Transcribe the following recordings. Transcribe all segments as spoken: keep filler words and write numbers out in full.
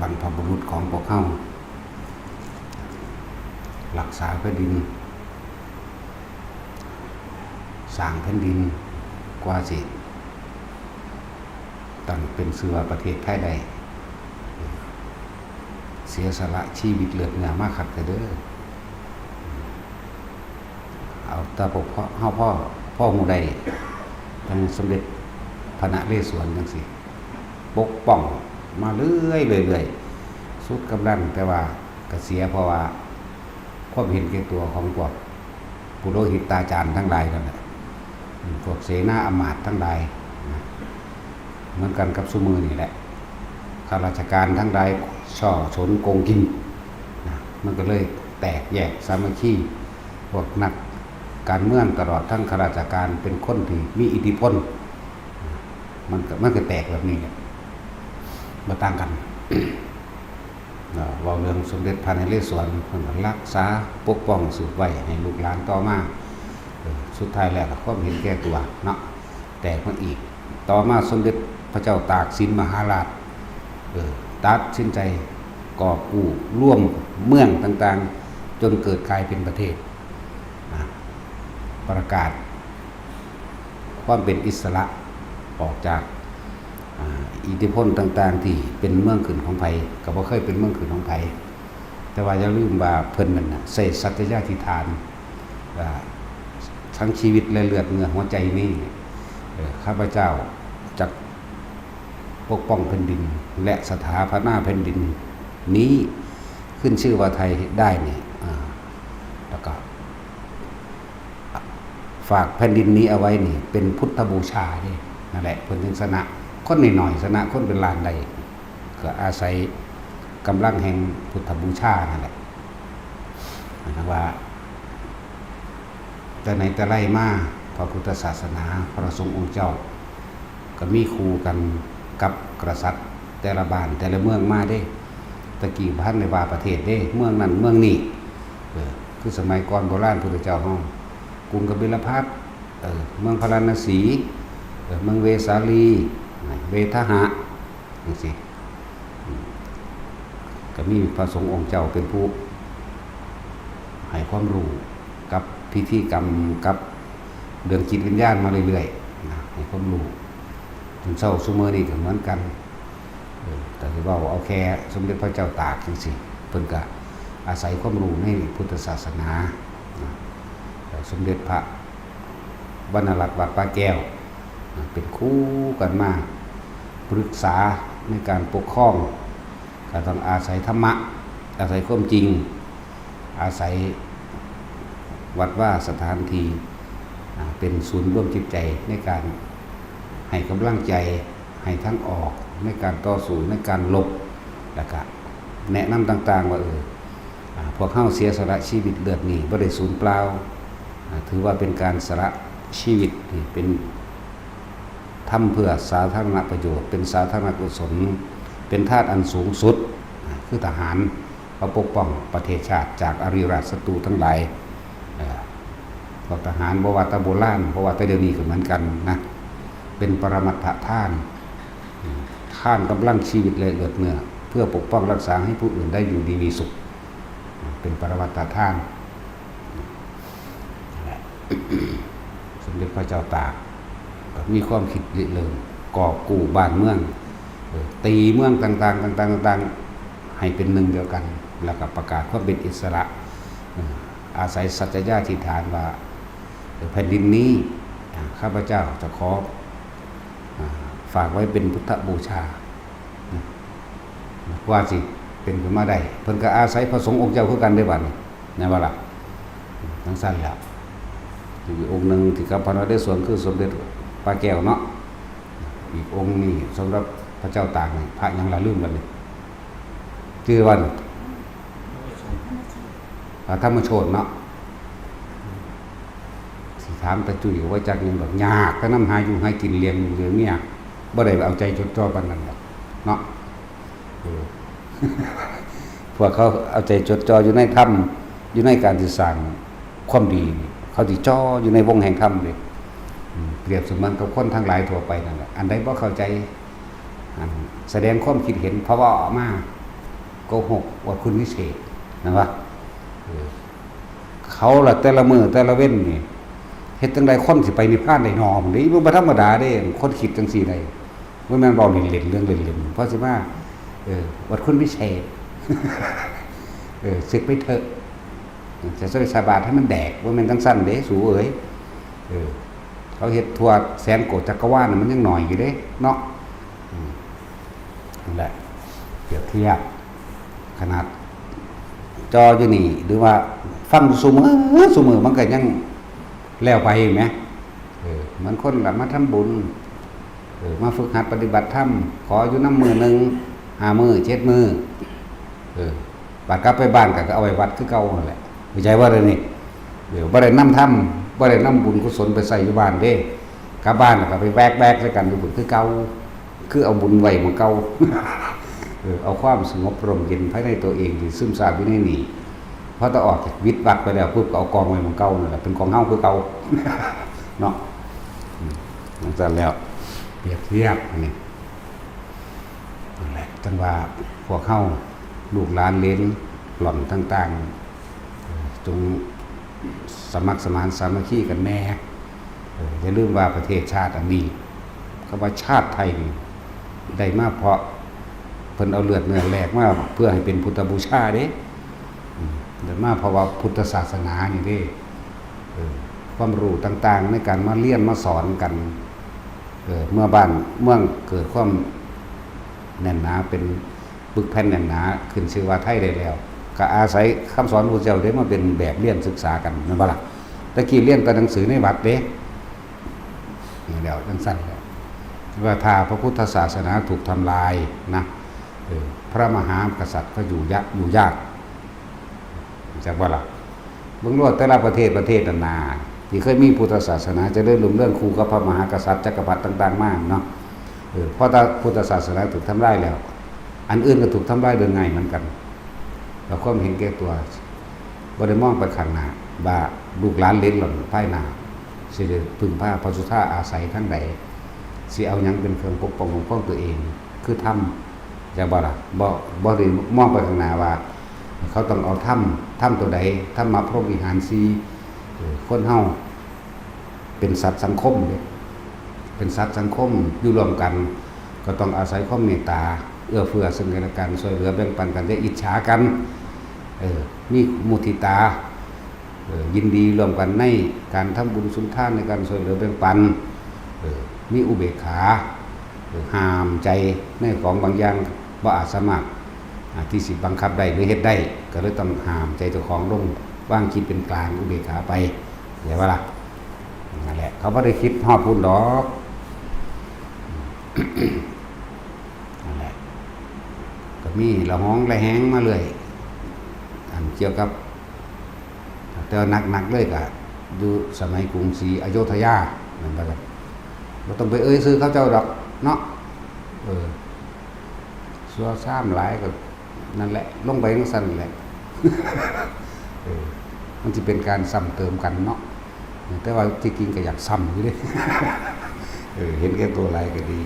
บรรพบุรุษของพวกเฮา รักษาแผ่นดิน สร้างแผ่นดิน กว่าสิตั้งเป็นชื่อว่าประเทศไทยได้ เสียสละชีวิตเลือดเนื้อมาคักแท้เด้อ เอาแต่พวกพ่อ เฮาพ่อ พ่อฮู้ได้ ทั้งสมเด็จพระนเรศวรจังซี่ ปกป้องมาเรื่อยๆ เรื่อยๆ สุดกำลัง แต่ว่าก็เสียเพราะว่าความเห็นแก่ตัวของพวกปุโรหิตาจารย์ทั้งหลายนั่นแหละ อืม พวกเสนาอำมาตย์ทั้งหลายนะ เหมือนกันกับซุมื้อนี่แหละ ข้าราชการทั้งหลายฉ้อฉลโกงกินนะ มันก็เลยแตกแยกสามัคคี พวกนักการเมืองตลอดทั้งข้าราชการเป็นคนที่มีอิทธิพล มันก็ มันก็แตกแบบนี้แหละ บ่ต่างกัน เนาะ เว้าเรื่องสมเด็จพระนเรศวร เพิ่นก็รักษาปกป้องสืบไว้ให้ลูกหลานต่อมา เออ สุดท้ายแล้วก็ความเห็นแก่ตัวเนาะ แตกมาอีก ต่อมาสมเด็จพระเจ้าตากสินมหาราช เออ ตัดสินใจกอบกู้รวมเมืองต่างๆ จนเกิดกลายเป็นประเทศ นะ ประกาศความเป็นอิสระออกจาก อ่า อิทธิพลต่างๆ ที่เป็นเมืองขึ้นของไผ ก็บ่เคยเป็นเมืองขึ้นของไผ แต่ว่าอย่าลืมว่าเพิ่นนั่นน่ะใช้สัตยาธิฐาน ว่าทั้งชีวิตและเลือดเนื้อหัวใจนี้ เอ่อ ข้าพเจ้าจักปกป้องแผ่นดิน และสถาปนาแผ่นดินนี้ขึ้นชื่อว่าไทยได้นี่ อ่า แล้วก็ ฝากแผ่นดินนี้เอาไว้นี่เป็นพุทธบูชานี่ นั่นแหละ เพิ่นจึงชนะคนน้อยๆ ชนะคนเป็นล้านได้ ก็อาศัยกำลังแห่งพุทธบูชานั่นแหละ หมายถึงว่า แต่ไหนแต่ไรมา พระพุทธศาสนา พระสงฆ์องค์เจ้า ก็มีคู่กันกับกษัตริย์แต่ละบ้านแต่ละเมืองมาเด้ ตะกี้บ่ทันได้ว่าประเทศเด้ เมืองนั้นเมืองนี้ เออ คือสมัยก่อนโบราณพุทธเจ้าเฮา กรุงกบิลพัสดุ์ เออ เมืองพาราณสี เออ เมืองเวสาลี เวฑหะ จังซี้ อืม ก็มีพระสงฆ์องค์เจ้าเป็นผู้ให้ความรู้กับพิธีกรรม กับเรื่องจิตวิญญาณมาเรื่อยๆ นะ ให้ความรู้ จนเซาซุมื้อนี้ก็เหมือนกัน เออ แต่สิเว้าเอาแค่สมเด็จพระเจ้าตากจังซี้ เพิ่นก็อาศัยความรู้ในพุทธศาสนา นะ แล้วสมเด็จพระวรรณรัตน์วัดป่าแก้ว นะ เป็นครูกันมา ปรึกษาในการปกครอง ก็ต้องอาศัยธรรมะ อาศัยความจริง อาศัยวัดวาสถานที่ อ่า เป็นศูนย์รวมจิตใจในการให้กำลังใจ ให้ทางออกในการต่อสู้ ในการรบ แล้วก็แนะนำต่างๆ ว่า เออ อ่า พวกเฮาเสียสละชีวิตเลือดนี่บ่ได้สูญเปล่า อ่า ถือว่าเป็นการสละชีวิตที่เป็น ทำเพื่อสาธารณประโยชน์ เป็นสาธารณกุศล เป็นทานอันสูงสุด อ่า คือทหารมาปกป้องประเทศชาติจากอารีราชศัตรูทั้งหลาย เอ่อ พวกทหารบ่ว่าแต่โบราณ บ่ว่าแต่เดี๋ยวนี้ก็เหมือนกันนะ เป็นปรมัตถทาน อืม ทานกำลังชีวิตและเลือดเนื้อ เพื่อปกป้องรักษาให้ผู้อื่นได้อยู่ดีมีสุข เป็นปรมัตถทาน นั่นแหละ สมเด็จพระเจ้าตากก็มีความคิดริเริ่มกอบกู้บ้านเมือง เอ่อ ตีเมืองต่างๆ ต่างๆ ต่างๆ ให้เป็นหนึ่งเดียวกัน แล้วก็ประกาศความเป็นอิสระ เอ่อ อาศัยสัตยาธิฐานว่า เอ่อ แผ่นดินนี้ อ่า ข้าพเจ้าจะขอ อ่า ฝากไว้เป็นพุทธบูชา นะ กว่าสิเป็นขึ้นมาได้ เพิ่นก็อาศัยพระสงฆ์องค์เจ้าคือกันเด้บัดนี้ แม่นบ่ล่ะ จั่งซั้นแหละ อีกองค์หนึ่งที่กับพระนเรศวรคือสมเด็จป่าแก้วเนาะ อีกองค์นี้สำหรับพระเจ้าตากนี่ พระหยังล่ะ ลืมแล้วนี่ ชื่อว่า พระธรรมโชติเนาะ สิถามตาจุ้ยก็ว่าจักหยังดอก ยากแต่นำหาอยู่หากิน เลี้ยงลูกเลี้ยงเมีย บ่ได้เอาใจจดจ่อปานนั้นดอกเนาะ เออ พวกเขาเอาใจจดจ่ออยู่ในธรรม อยู่ในการสิสร้างความดีนี่ เขาสิจ่ออยู่ในวงแห่งธรรมเด้ อืม เปรียบเสมือนกับคนทั้งหลายทั่วไปนั่นแหละ อันใดบ่เข้าใจ อันแสดงความคิดเห็น เพราะว่าออกมาโกหกอวดคุณวิเศษนะวะเออเขาละแต่ละมือแต่ละเว้นนี่เฮ็ดจังไดคนสิไปนิพพานได้หนอผมนี่มันบ่ธรรมดาเด้คนคิดจังซี่ได้บ่แม่นเว้าเล่นๆเรื่องเล่นๆเพราะสิมาเอออวดคุณวิเศษเออสึกไปเถอะจะใส่สาบาทให้มันแดกบ่แม่นจังซั่นเด้สูเอ๋ยเออเขาเฮ็ดทั่วแสนโกดจักรวาลน่ะมันยังหน่อยอยู่เด้เนาะ นั่นแหละเปรียบเทียบขนาดจออยู่นี่หรือว่าฟังซุมื้อซุมื้อมันก็ยังแล้วไปแหมเออเหมือนคนละมาทำบุญเออมาฝึกหัดปฏิบัติธรรมขออยู่นำมื้อหนึ่งห้ามื้อเจ็ดมื้อเออบัดกลับไปบ้านก็เอาไว้วัดคือเก่านั่นแหละเข้าใจว่าเดี๋ยวนี้เออบ่ได้นำธรรมบ่ได้นำบุญกุศลไปใส่อยู่บ้านเด้กลับบ้านแล้วก็ไปแวกๆใส่กันอยู่พุ้นคือเก่า คือเอาบุญไว้หม่องเก่า เออเอาความสงบร่มเย็นภายในตัวเองที่ซึมซาบอยู่ในนี่พอตะออกจากวิตวัดไปแล้วปุ๊บก็เอากองไว้หม่องเก่านั่นแหละเป็นของเฮาคือเก่าเนาะอืมจังซั่นแล้วเปรียบเทียบนี่นั่นแหละจังว่าพวกเฮาลูกหลานเหลนหล่อนต่างๆเออจงสมัครสมานสามัคคีกันแน่ เอออย่าลืมว่าประเทศชาติอันนี้คำว่าชาติไทยนี่ได้มาเพราะเพิ่นเอาเลือดเนื้อแลกมาเพื่อให้เป็นพุทธบูชาเด้อืมได้มาเพราะว่าพุทธศาสนานี่เด้เออความรู้ต่างๆในการมาเรียนมาสอนกันเออเมื่อบ้านเมืองเกิดความแน่นหนาเป็น ปึกแผ่นแน่นหนาขึ้นชื่อว่าไทยได้แล้วก็อาศัยคำสอนพระพุทธเจ้าได้มาเป็นแบบเรียนศึกษากันแม่นบ่ล่ะตะกี้เรียนแต่หนังสือในวัดเด้นี่แล้วจังซั่นแหละว่าถ้าพระพุทธศาสนาถูกทำลายนะเออพระมหากษัตริย์ก็อยู่ยะอยู่ยากจักบ่ล่ะเบิ่งโลดแต่ละประเทศประเทศนานาที่เคยมีพุทธศาสนาเจริญรุ่งเรืองคู่กับพระมหากษัตริย์จักรพรรดิต่างๆมาเนาะ เออเพราะถ้าพุทธศาสนาถูกทำลายแล้ว อันอื่นก็ถูกทำลายโดยง่ายเหมือนกันเราความเห็นแก่ตัวบ่ได้มองไปข้างหน้าว่าลูกหลานเหลนหล่นภายหน้าสิได้พึ่งพาพระสุธาอาศัยทั้งใดสิเอาหยังเป็นเครื่องปกป้องของตัวเองคือธรรมจากบ่ล่ะบ่บ่ได้มองไปข้างหน้าว่า เขาต้องเอาธรรมธรรมตัวใดธรรมะพรหมวิหารสี่เออคนเฮา เป็นสัตว์สังคมเด้เป็นสัตว์สังคมอยู่ร่วมกัน ก็ต้องอาศัยความเมตตาเอื้อเฟื้อซึ่งกันและกันช่วยเหลือแบ่งปันกันอย่าอิจฉากันเออมีมุทิตาเออยินดีร่วมกันในการทำบุญสุนทานในการช่วยเหลือแบ่งปันเออมีอุเบกขาเออห้ามใจในของบางอย่างบ่อาจสามารถอ่าที่สิบังคับได้หรือเฮ็ดได้ก็เลยต้องห้ามใจเจ้าของลงวางจิตเป็นกลางอุเบกขาไป เดี๋ยวว่าล่ะนั่นแหละเขาไม่ได้คิดฮอดพุ้นดอกนั่นแหละก็มีละหองละแหงมาเลยอันเกี่ยวกับแต่หนักๆเลยก็อยู่สมัยกรุงศรีอยุธยานั่นแหละบ่ต้องไปเอ่ยชื่อเขาเจ้าดอกเนาะเออ ซัวซ้ำหลายก็นั่นแหละลงไปจั่งซั่นแหละเออมันสิเป็นการซ้ำเติมกันเนาะแต่ว่าที่จริงก็อยากซ้ำอยู่เด้เออเห็นแก่ตัวหลายก็ดี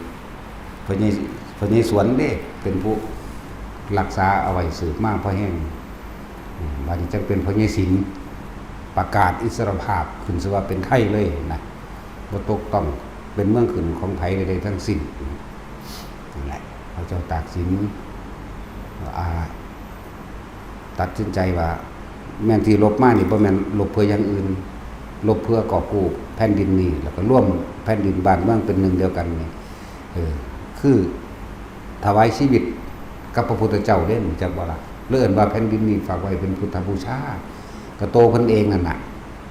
พ่อใหญ่พ่อใหญ่สวนเด้เป็นผู้รักษาเอาไว้สืบมาพอแฮงอืมบัดนี้จั่งเป็นพ่อใหญ่สิงห์ประกาศอิสรภาพขึ้นชื่อว่าเป็นไทยเลยนะ บ่ตกต้องเป็นเมืองขึ้นของไผใดๆทั้งสิ้นนั่นแหละพระเจ้าตากสินอ่าตัดสินใจว่าแม่นที่รบมานี่บ่แม่นรบเพื่ออย่างอื่นรบเพื่อกอบกู้แผ่นดินนี้แล้วก็รวมแผ่นดินบ้านเมืองเป็นหนึ่งเดียวกันนี่เออคือถวายชีวิตกับพระพุทธเจ้าเด้จักบ่ล่ะเลยเอิ้นว่าแผ่นดินนี้ฝากไว้เป็นพุทธบูชาก็โตเพิ่นเองนั่นน่ะ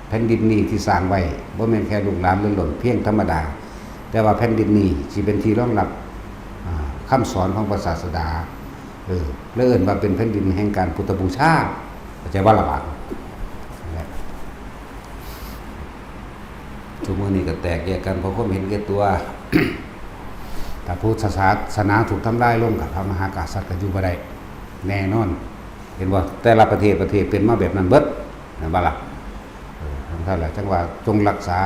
แผ่นดินนี้ที่สร้างไว้บ่แม่นแค่ลูกหลานเลื่อนหล่นเพียงธรรมดา แต่ว่าแผ่นดินนี้สิเป็นที่รองรับอ่าคำสอนของพระศาสดาเออและเอิ้นว่าเป็นแผ่นดินแห่งการพุทธบูชาเข้าใจบ่ล่ะบาดทุกมื้อนี้ก็แตกแยกกันเพราะความเห็นแก่ตัวถ้าพุทธศาสนาถูกทำลายลงก็พระมหากษัตริย์ก็อยู่บ่ได้แน่นอน เห็นบ่แต่ละประเทศประเทศเป็นมาแบบนั้นเบิดแม่นบ่ล่ะเออจั่งซั่นแหละจั่งว่าจงรักษา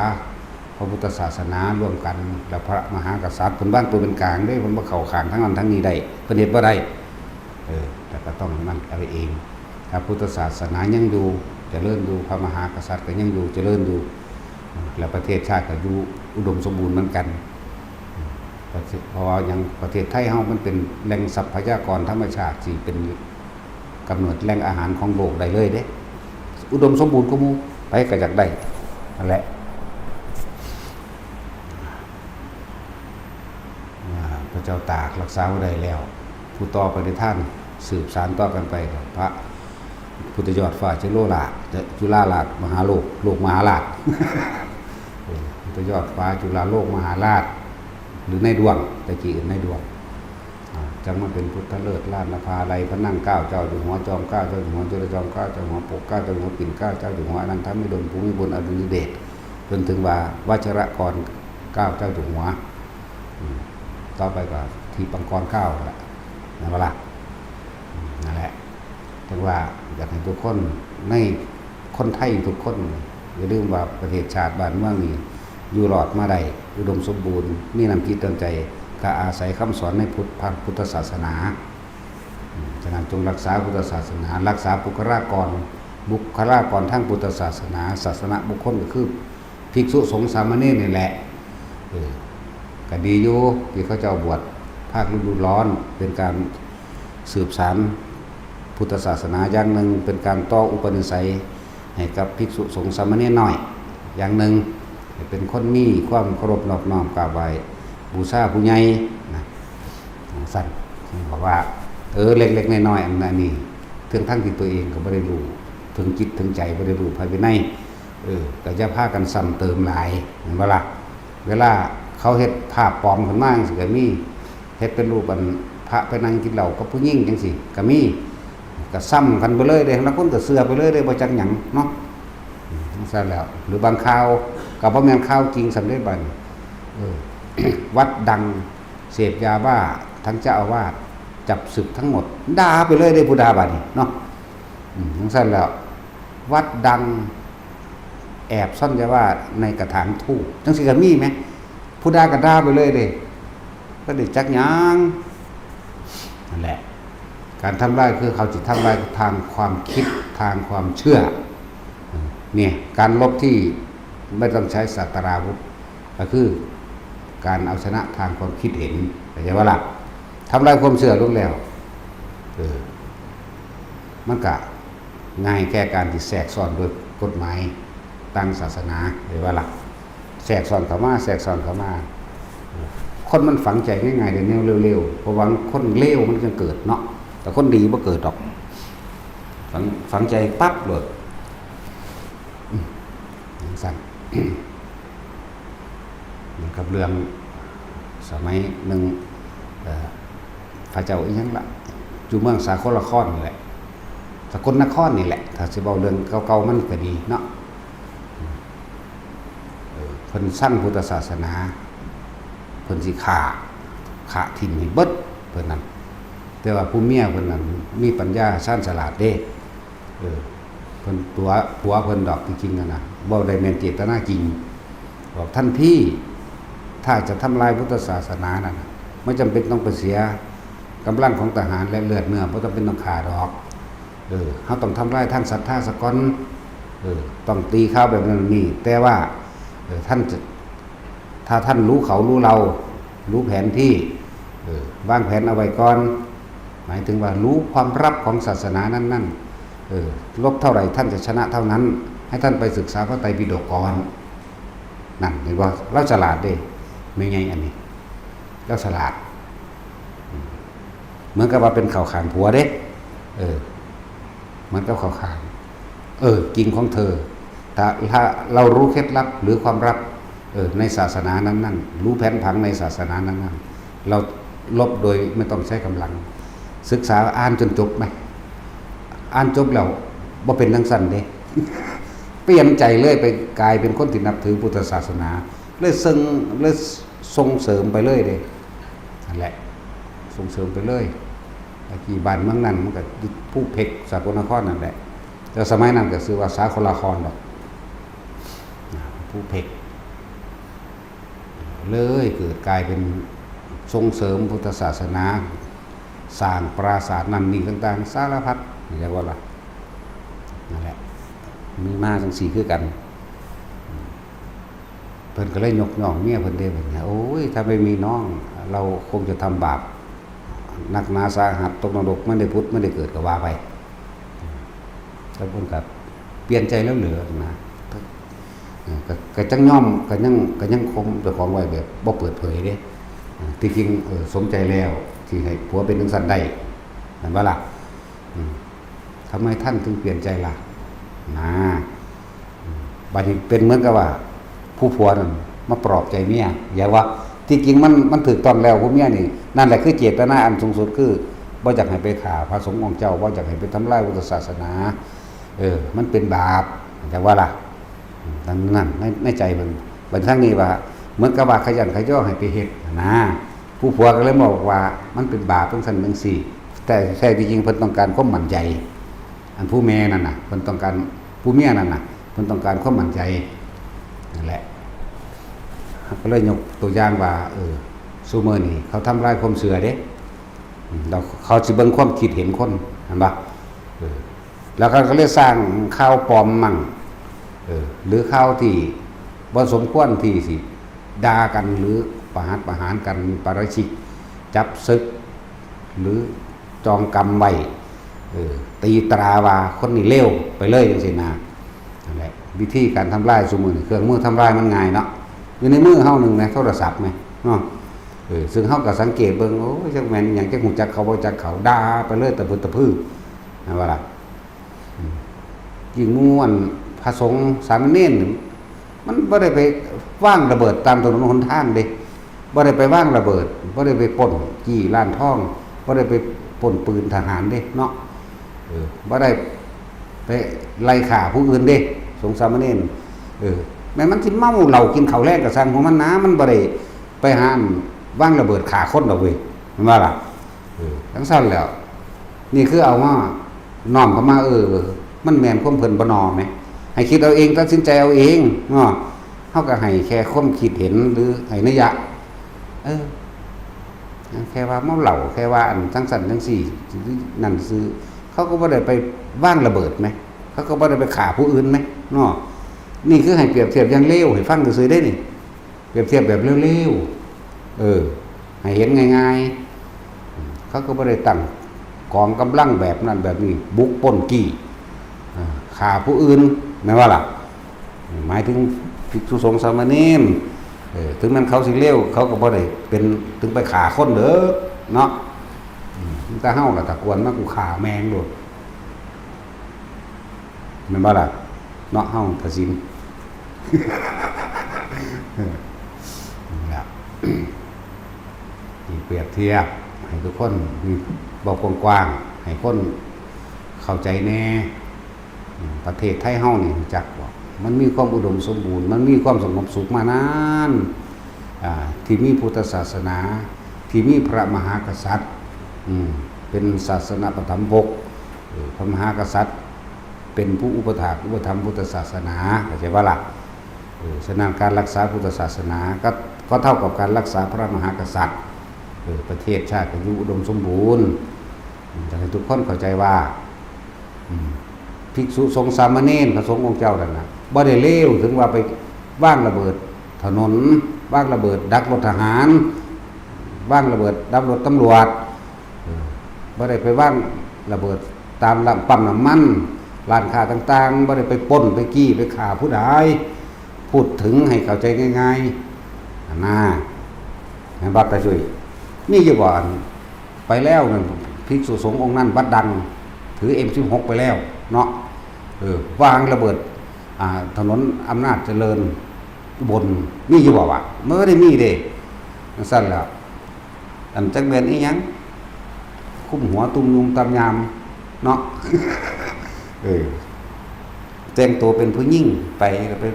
พระพุทธศาสนาร่วมกัน และพระมหากษัตริย์ เพิ่นวางตัวเป็นกลางเด้ เพิ่นบ่เข้าข้างทางนั้นทางนี้ได้ เพิ่นเฮ็ดบ่ได้ เออ แต่ก็ต้องนั่นเอาเอง ถ้าพุทธศาสนายังอยู่ เจริญอยู่ พระมหากษัตริย์ก็ยังอยู่ เจริญอยู่ และประเทศชาติก็อยู่อุดมสมบูรณ์เหมือนกัน เพราะว่าอย่างประเทศไทยเฮามันเป็นแหล่งทรัพยากรธรรมชาติที่เป็นกำเนิดแหล่งอาหารของโลกได้เลยเด้ อุดมสมบูรณ์กว่าหมู่ ไผก็อยากได้ นั่นแหละ อ่า พระเจ้าตากรักษาไว้ได้แล้ว ผู้ต่อไปในท่านสืบสานต่อกันไปก็พระพุทธยอดฟ้าจุโลราช จุฬาราชมหาโลก โลกมหาราช เออ พุทธยอดฟ้าจุฬาโลกมหาราช หรือในดวง แต่กี้อื่นในดวง อ่า จังมาเป็นพุทธเลิศราชนภาลัยพระนั่งเกล้าเจ้าอยู่หัว จอมเกล้าเจ้าอยู่หัว จุลจอมเกล้าเจ้าหัว ปกเกล้าเจ้าอยู่หัว ปิ่นเกล้าเจ้าอยู่หัว อนันทมิดล ภูมิบล อดุลยเดช จนถึงว่าวัชรกรเกล้าเจ้าอยู่หัว อืม ต่อไปก็ทีปังกรเกล้าแหละ นั่นบ่ล่ะ อืม นั่นแหละ ถึงว่าอยากให้ทุกคน ในคนไทยทุกคน อย่าลืมว่าประเทศชาติบ้านเมืองนี่อยู่รอดมาได้ อุดมสมบูรณ์ มีน้ำจิตน้ำใจ ก็อาศัยคำสอนในพุทธ พระพุทธศาสนา อืม ฉะนั้นจงรักษาพุทธศาสนา รักษาบุคลากร บุคลากรทางพุทธศาสนา ศาสนบุคคลก็คือภิกษุสงฆ์สามเณรนี่แหละ เออ ก็ดีอยู่ที่เขาเจ้าบวชภาคฤดูร้อน เป็นการสืบสานพุทธศาสนาอย่างหนึ่ง เป็นการต่ออุปนิสัยให้กับภิกษุสงฆ์สามเณรน้อย อย่างหนึ่ง ให้เป็นคนมีความเคารพนอบน้อมกราบไหว้บูชาผู้ใหญ่นะ จั่งซั้น บอกว่า เออ เล็กๆน้อยๆ อันนั้นนี่ เทิงทั้งที่ตัวเองก็บ่ได้รู้ เทิงจิตเทิงใจบ่ได้รู้ภายใน เออ ก็อย่าพากันซ้ำเติมหลาย แม่นบ่ล่ะ เวลาเขาเฮ็ดภาพปลอมขึ้นมาจั่งซี้ก็มี เฮ็ดเป็นรูปอันพระไปนั่งกินเหล้ากับผู้หญิงจั่งซี้ก็มี ก็ซ้ำกันไปเลยเด้ ลางคนก็เชื่อไปเลยเด้ บ่จักหยังเนาะ อืม จั่งซั้นแล้ว หรือบางข่าวก็บ่แม่นข่าวจริงซ้ำเด้บัดนี้ เออ วัดดังเสพยาบ้า ทั้งเจ้าอาวาสจับสึกทั้งหมด ด่าไปเลยเด้ผู้ด่าบัดนี้เนาะ อืม จั่งซั้นแล้ว วัดดังแอบซ่อนยาบ้าในกระถางธูป จั่งซี้ก็มีแหม ผู้ด่าก็ด่าไปเลยเด้ บ่ได้จักหยัง นั่นแหละ การทำลายคือเขาสิทำลายทางความคิด ทางความเชื่อ เนี่ย การรบที่ไม่ต้องใช้ศาสตราวุธ ก็คือการเอาชนะทางความคิดเห็น เข้าใจบ่ล่ะ ทำลายความเชื่อลงแล้ว เออ มันก็ง่ายแก่การที่แทรกซ้อนโดยกฎหมายตางศาสนา เข้าใจบ่ล่ะ แทรกซ้อนเข้ามา แทรกซ้อนเข้ามา คนมันฝังใจง่ายๆ แต่แนวเลวๆ เพราะว่าคนเลวมันจั่งเกิดเนาะ แต่คนดีบ่เกิดดอก ฝัง ฝังใจปั๊บโลด อืม จั่งซั้น เหมือนกับเรื่องสมัยหนึ่ง เอ่อ พระเจ้าอีหยังล่ะ อยู่เมืองสาครนครนี่แหละ สกลนครนี่แหละ ถ้าสิเว้าเรื่องเก่าๆ มันก็ดีเนาะ เออ เพิ่นซังพุทธศาสนา เพิ่นสิฆ่า ฆ่าทิ่มให้เบิด เพิ่นนั่น แต่ว่าผู้เมียเพิ่นนั่นมีปัญญาชาญฉลาดเด้ เออ เพิ่นตั๋วผัวเพิ่นดอกจริงๆ นั่นน่ะ บ่ได้แม่นเจตนาจริง บอก ท่านพี่ ถ้าจะทำลายพุทธศาสนานั่นน่ะ ไม่จำเป็นต้องไปเสียกำลังของทหารและเลือดเนื้อ บ่จำเป็นต้องฆ่าดอก เออ เฮาต้องทำลายทางศรัทธาซะก่อน เออ ต้องตีข่าวแบบนั้นนี่ แต่ว่า เออ ท่านจะ ถ้าท่านรู้เขารู้เรา รู้แผนที่ เออ วางแผนเอาไว้ก่อน หมายถึงว่ารู้ความลับของศาสนานั้นๆ เออ รบเท่าไหร่ท่านจะชนะเท่านั้น ให้ท่านไปศึกษาพระไตรปิฎกก่อน นั่นเห็นบ่ ลาวฉลาดเด้ แม่ใหญ่อันนี้ ลาวฉลาด อืม เหมือนกับว่าเป็นเข้าข้างผัวเด้ เออ เหมือนกับเข้าข้าง เออ กิ่งของเธอ ถ้า ถ้าเรารู้เคล็ดลับหรือความลับ เออ ในศาสนานั้นๆ รู้แผนผังในศาสนานั้นๆ เรารบโดยไม่ต้องใช้กำลัง ศึกษาอ่านจนจบไหม อ่านจบแล้วบ่เป็นจั่งซั้นเด้ เปลี่ยนใจเลย ไปกลายเป็นคนที่นับถือพุทธศาสนา เลยเซิง เลยส่งเสริมไปเลยเด้ นั่นแหละ ส่งเสริมไปเลย ตะกี้บ้านเมืองนั้นมันก็อยู่ภูเพก สกลนครนั่นแหละ แต่สมัยนั้นก็ชื่อว่าสาครนครดอก นะ ภูเพก เลยเกิดกลายเป็นส่งเสริมพุทธศาสนา สร้างปราสาทนั่นนี่ต่างๆ สารพัด เรียกว่าละ นั่นแหละ มีมาจังสี่คือกัน เพิ่นก็เลยยกย่องเมียเพิ่นเด้ เพิ่นว่า "โอ้ย ถ้าไม่มีน้อง เราคงจะทำบาปหนักหนาสาหัส ตกนรก ไม่ได้ผุดไม่ได้เกิด" ก็ว่าไป แล้วเพิ่นก็เปลี่ยนใจแล้วเหลือนะ เออ ก็ ก็จั่งยอม ก็ยัง ก็ยังคมเจ้าของไว้แบบบ่เปิดเผยเด้ เออ ที่จริง เออ สมใจแล้วที่ให้ผัวเป็นจั่งซั้นได้ แม่นบ่ล่ะ อืม ทำไมท่านถึงเปลี่ยนใจล่ะ นะ อืม บัดนี้เป็นเหมือนกับว่า ผู้ผัวนั่นมาปลอบใจเมีย อย่าว่า ที่จริงมัน มันถูกต้องแล้ว ผู้เมียนี่ นั่นแหละคือเจตนาอันสูงสุด คือบ่อยากให้ไปฆ่าพระสงฆ์องค์เจ้า บ่อยากให้ไปทำลายพุทธศาสนา เออ มันเป็นบาป จั่งว่าล่ะ อืม นั่น นั่น ใน ในใจเพิ่น บัดทางนี้ว่า เหมือนกับว่าขยันขยอให้ไปเฮ็ดนะ ผู้ผัวก็เลยบอกว่า มันเป็นบาปจั่งซั้นจั่งซี้ แต่แท้ที่จริงเพิ่นต้องการความมั่นใจ อันผู้แม่นั่นน่ะ เพิ่นต้องการ ผู้เมียนั่นน่ะ เพิ่นต้องการความมั่นใจ นั่นแหละ ก็เลยยกตัวอย่างว่า เออ ซุมื้อนี้เขาทำลายความเชื่อเด้ อืม แล้วเขาสิเบิ่งความคิดเห็นคน เห็นปะ เออ แล้วเขาก็เลยสร้างข่าวปลอมมั่ง เออ หรือข่าวที่บ่สมควรที่สิด่ากัน หรือประหัตประหารกัน ปาราชิก จับศึก หรือจองกรรมไว้ เออ ตีตราว่าคนนี้เลวไปเลยจังซี่นะ นั่นแหละ วิธีการทำลายซุมื้อนี้ เครื่องมือทำลายมันง่ายเนาะ อยู่ในมือเฮาหนึ่งนะ โทรศัพท์ไหมเนาะ เออ ซึ่งเฮาก็สังเกตเบิ่ง โอ้ย จักแม่นอิหยัง จักฮู้จักเขาบ่จักเขา ด่าไปเลยตะพึดตะพือ นะว่าล่ะ อืม ยิ่งหมู่อันพระสงฆ์สามเณรนี่ มันบ่ได้ไปวางระเบิดตามถนนหนทางเด้ บ่ได้ไปวางระเบิด บ่ได้ไปปล้นจี้ร้านทอง บ่ได้ไปปล้นปืนทหารเด้เนาะ เออ บ่ได้ไปไล่ฆ่าผู้อื่นเด้ สงฆ์สามเณร เออ แม้นมันสิเมาเหล้ากินข้าวแลงก็ซ่างของมันนะ มันบ่ได้ไปหาอันวางระเบิดฆ่าคนดอกเว้ย แม่นบ่ล่ะ เออ จั่งซั้นแหล้ว นี่คือเอามาน้อมเข้ามา เออ มันแม่นความเพิ่นบ่น้อแหม ให้คิดเอาเอง ตัดสินใจเอาเองเนาะ เฮาก็ให้แค่ความคิดเห็น หรือให้นัยยะ เออ แค่ว่าเมาเหล้า แค่ว่าอันจั่งซั้นจั่งซี้ นั่นซื่อ เขาก็บ่ได้ไปวางระเบิดแหม เขาก็บ่ได้ไปฆ่าผู้อื่นแหมเนาะ นี่คือให้เปรียบเทียบอย่างเลวให้ฟังซื่อๆเด้นี่ เปรียบเทียบแบบเลวๆ เออ ให้เห็นง่ายๆ เขาก็บ่ได้ตั้งกองกำลังแบบนั้นแบบนี้ บุกปล้นจี้ อ่า ฆ่าผู้อื่น แม่นบ่ล่ะ หมายถึงภิกษุสงฆ์สามเณร เออ ถึงแม้นเขาสิเลว เขาก็บ่ได้เป็นถึงไปฆ่าคนเด้อ เนาะ อืม แต่เฮาล่ะ ถ้ากวนมากูฆ่าแม่งโลด แม่นบ่ล่ะ เนาะ เฮาพระสิน เออ นั่นล่ะ นี่เปรียบเทียบให้ทุกคนมี เว้ากว้างๆ ให้คนเข้าใจแหน่ อืม ประเทศไทยเฮานี่รู้จักบ่ มันมีความอุดมสมบูรณ์ มันมีความสงบสุขมานาน อ่า ที่มีพุทธศาสนา ที่มีพระมหากษัตริย์ อืม เป็นศาสนปฐมภก เออ พระมหากษัตริย์เป็นผู้อุปถากอุปถัมภ์พุทธศาสนา เข้าใจบ่ล่ะ เออ ฉะนั้นการรักษาพุทธศาสนาก็ ก็เท่ากับการรักษาพระมหากษัตริย์ เออ ประเทศชาติก็อยู่อุดมสมบูรณ์ อืม อยากให้ทุกคนเข้าใจว่า อืม ภิกษุสงฆ์สามเณร พระสงฆ์องค์เจ้านั่นน่ะ บ่ได้เลวถึงว่าไปวางระเบิดถนน วางระเบิดดักรถทหาร วางระเบิดดักรถตำรวจ เออ บ่ได้ไปวางระเบิดตามลำ ปั๊มน้ำมัน ร้านค้าต่างๆ บ่ได้ไปปล้น ไปจี้ ไปฆ่าผู้ใด พูดถึงให้เข้าใจง่ายๆ นะ แม่นบ่ ตาจุ้ย มีอยู่บ่ อัน ไปแล้วนั่น ภิกษุสงฆ์องค์นั้นวัดดัง ถือ เอ็มสิบหก ไปแล้วเนาะ เออ วางระเบิด อ่า ถนนอำนาจเจริญอุบล มีอยู่บ่วะ มันบ่ได้มีเด้ จั่งซั้นแหล้ว อันจักแม่นอีหยัง คลุมหัวตุ้มยุงตามยามเนาะ เออ แต่งตัวเป็นผู้หญิงไป ก็ไป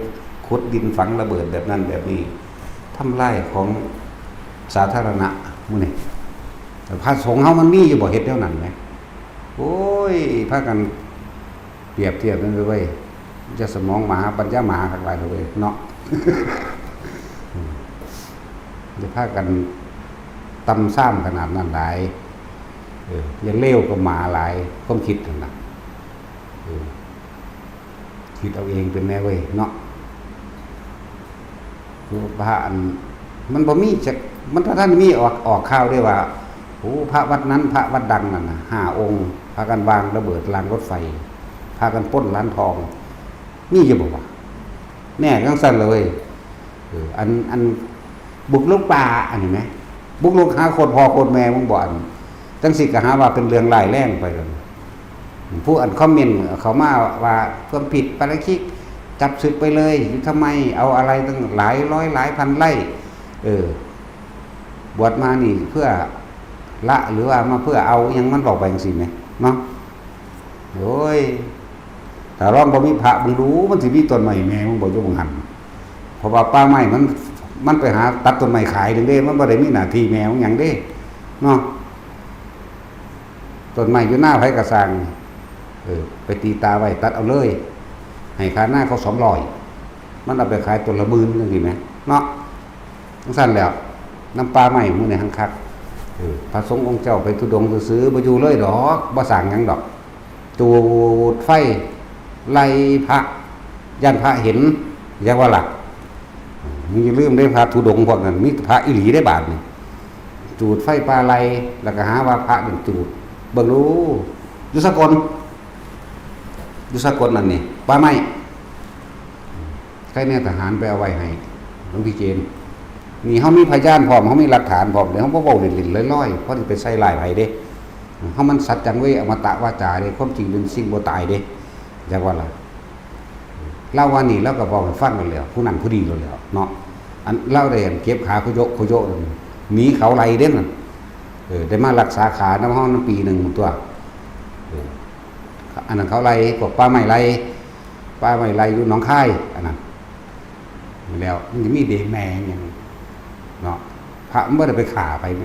ขุดดินฝังระเบิดแบบนั้นแบบนี้ ทำลายของสาธารณะหมู่นี้ แต่พระสงฆ์เฮามันมีอยู่บ่ เฮ็ดแนวนั้นแหม โอ้ย พากันเปรียบเทียบนั่นเด้อเว้ย จะสมองหมา ปัญญาหมาคักหลายเด้อเว้ย เนาะ อืม อย่าพากันต่ำซามขนาดนั้นหลาย เออ อย่าเลวกับหมาหลาย ความคิดนั่นน่ะ เออ คิดเอาเองเป็นแน่เว้ยเนาะ คือพระอัน มันบ่มีจัก มันบ่ทันมีออก ออกข่าวเด้ว่า โอ้ พระวัดนั้น พระวัดดังนั่นน่ะ ห้าองค์ พากันวางระเบิดรางรถไฟ พากันปล้นร้านทอง มีอยู่บ่วะ แน่จังซั่นเลย เออ อัน อัน บุกรุกป่า อันนี้ไหม บุกรุกหาโคตรพ่อโคตรแม่มึงบ่ อัน จังสิก็หาว่าเป็นเรื่องร้ายแรงไปเลย ผู้อันคอมเมนต์เข้ามาว่าความผิดปาราชิก จับศึกไปเลย อยู่ทำไม เอาอะไรตั้งหลายร้อยหลายพันไร่ เออ บวชมานี่เพื่อละหรือว่ามาเพื่อเอา ยังมันบอกไปจังซี่แหมเนาะ โอ้ย ถ้าลองบ่มีพระ มึงดู มันสิมีต้นไม้แม่มึงบ่อยู่บ่หัน เพราะว่าป่าไม้มัน มันไปหาตัดต้นไม้ขายเด้ มันบ่ได้มีหน้าที่แม่มึงหยังเด้ เนาะ ต้นไม้อยู่หน้าไผกะซ่าง เออ ไปตีตาไว้ ตัดเอาเลย ให้ค่าหน้าเขาสองร้อย มันเอาไปขายต้นละหมื่นจังซี่แหมเนาะ จังซั่นแหล้ว นำป่าไม้หมู่นี่หังคัก เออ พระสงฆ์องค์เจ้าไปธุดงค์ซื่อๆ บ่อยู่เลยดอก บ่สร้างหยังดอก จูดไฟไล่พระ ย้านพระเห็น อย่าว่าล่ะ มึงอย่าลืมเด้ พระธุดงค์พวกนั้น มีพระอีหลีได้บาดนี่ จูดไฟป่าไล่ แล้วก็หาว่าพระนั่นจูด เบิ่งดู อยู่สกล อยู่สกลนั่นนี่ ป่าไม้ ใครแน่ทหารไปเอาไว้ให้ หลวงพี่เจน นี่เฮามีพยานพร้อม เฮามีหลักฐานพร้อม เดี๋ยวเฮาบ่เว้าเล่นๆลอยๆ เพราะสิไปใส่ร้ายไผเด้ เฮามันสัจจังเวอมตะวาจาเด้ ความจริงเป็นสิ่งบ่ตายเด้ จักว่าล่ะ ลาวว่านี่ ลาวก็เว้าให้ฟังแล้วแหล้ว ผู้นั้นผู้ดีแล้วแหล้วเนาะ อันลาวได้เก็บขาขยโยะขยโยะนั่น หนีเขาไล่เด้นั่น เออ ได้มารักษาขานำเฮานำปีหนึ่งตัว เออ อันนั้นเขาไล่ พวกป่าไม้ไล่ ป่าไม้ไล่อยู่หนองคาย อันนั้น แล้วมันจะมีเดแม่หยังเนาะ พระมันบ่ได้ไปฆ่าไผแหม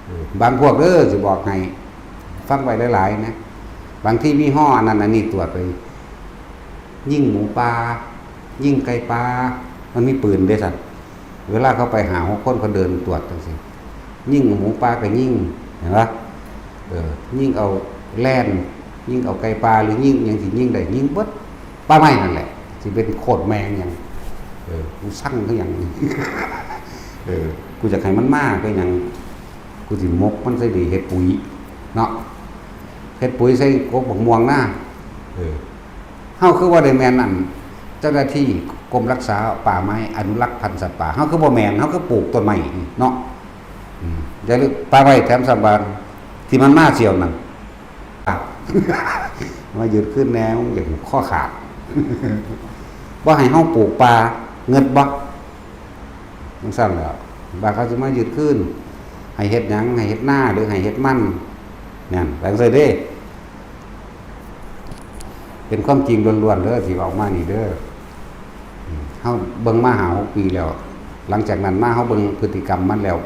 เออ บางพวกเด้อ สิบอกให้ ฟังไว้หลายๆนะ บางทีมีฮออันนั้นอันนี้ตรวจไป ยิงหมูป่า ยิงไก่ป่า มันมีปืนเด้ซั่น เวลาเขาไปห้าหกคน เขาเดินตรวจจังซี่ ยิงหมูป่าก็ยิง เห็นปะ เออ ยิงเอาแล่น ยิงเอาไก่ป่า หรือยิงหยังสิยิงได้ ยิงเบิด ป่าไม้นั่นแหละ สิเป็นโคตรแม่งหยัง เออ กูสั่งคือหยัง เออ กูอยากให้มันมาคือหยัง กูสิหมกมันใส่ดีเฮ็ดปุ๋ย เนาะ เฮ็ดปุ๋ยใส่กกบักม่วงนะ เออ เฮาคือว่าได้แม่นอัน เจ้าหน้าที่กรมรักษาป่าไม้ อนุรักษ์พันธุ์สัตว์ป่า เฮาคือบ่แม่น เฮาคือปลูกต้นไม้เนาะ อืม อย่าลืมป่าไม้แถมสามบาน ที่มันมาเสี่ยวนั่น มายืดขึ้นแน่ มึงอยากข้อขาด บ่ให้เฮาปลูกป่า เงิดบ่ จังซั่นแหล้ว บาดเขาสิมายืดขึ้น ให้เฮ็ดหยัง ให้เฮ็ดนา หรือให้เฮ็ดมัน นั่น จังซั่นเด้ เป็นความจริงล้วนๆเด้อ ที่เว้ามานี่เด้อ อืม เฮาเบิ่งมาห้าหกปีแล้ว หลังจากนั้นมาเฮาเบิ่งพฤติกรรมมันแล้ว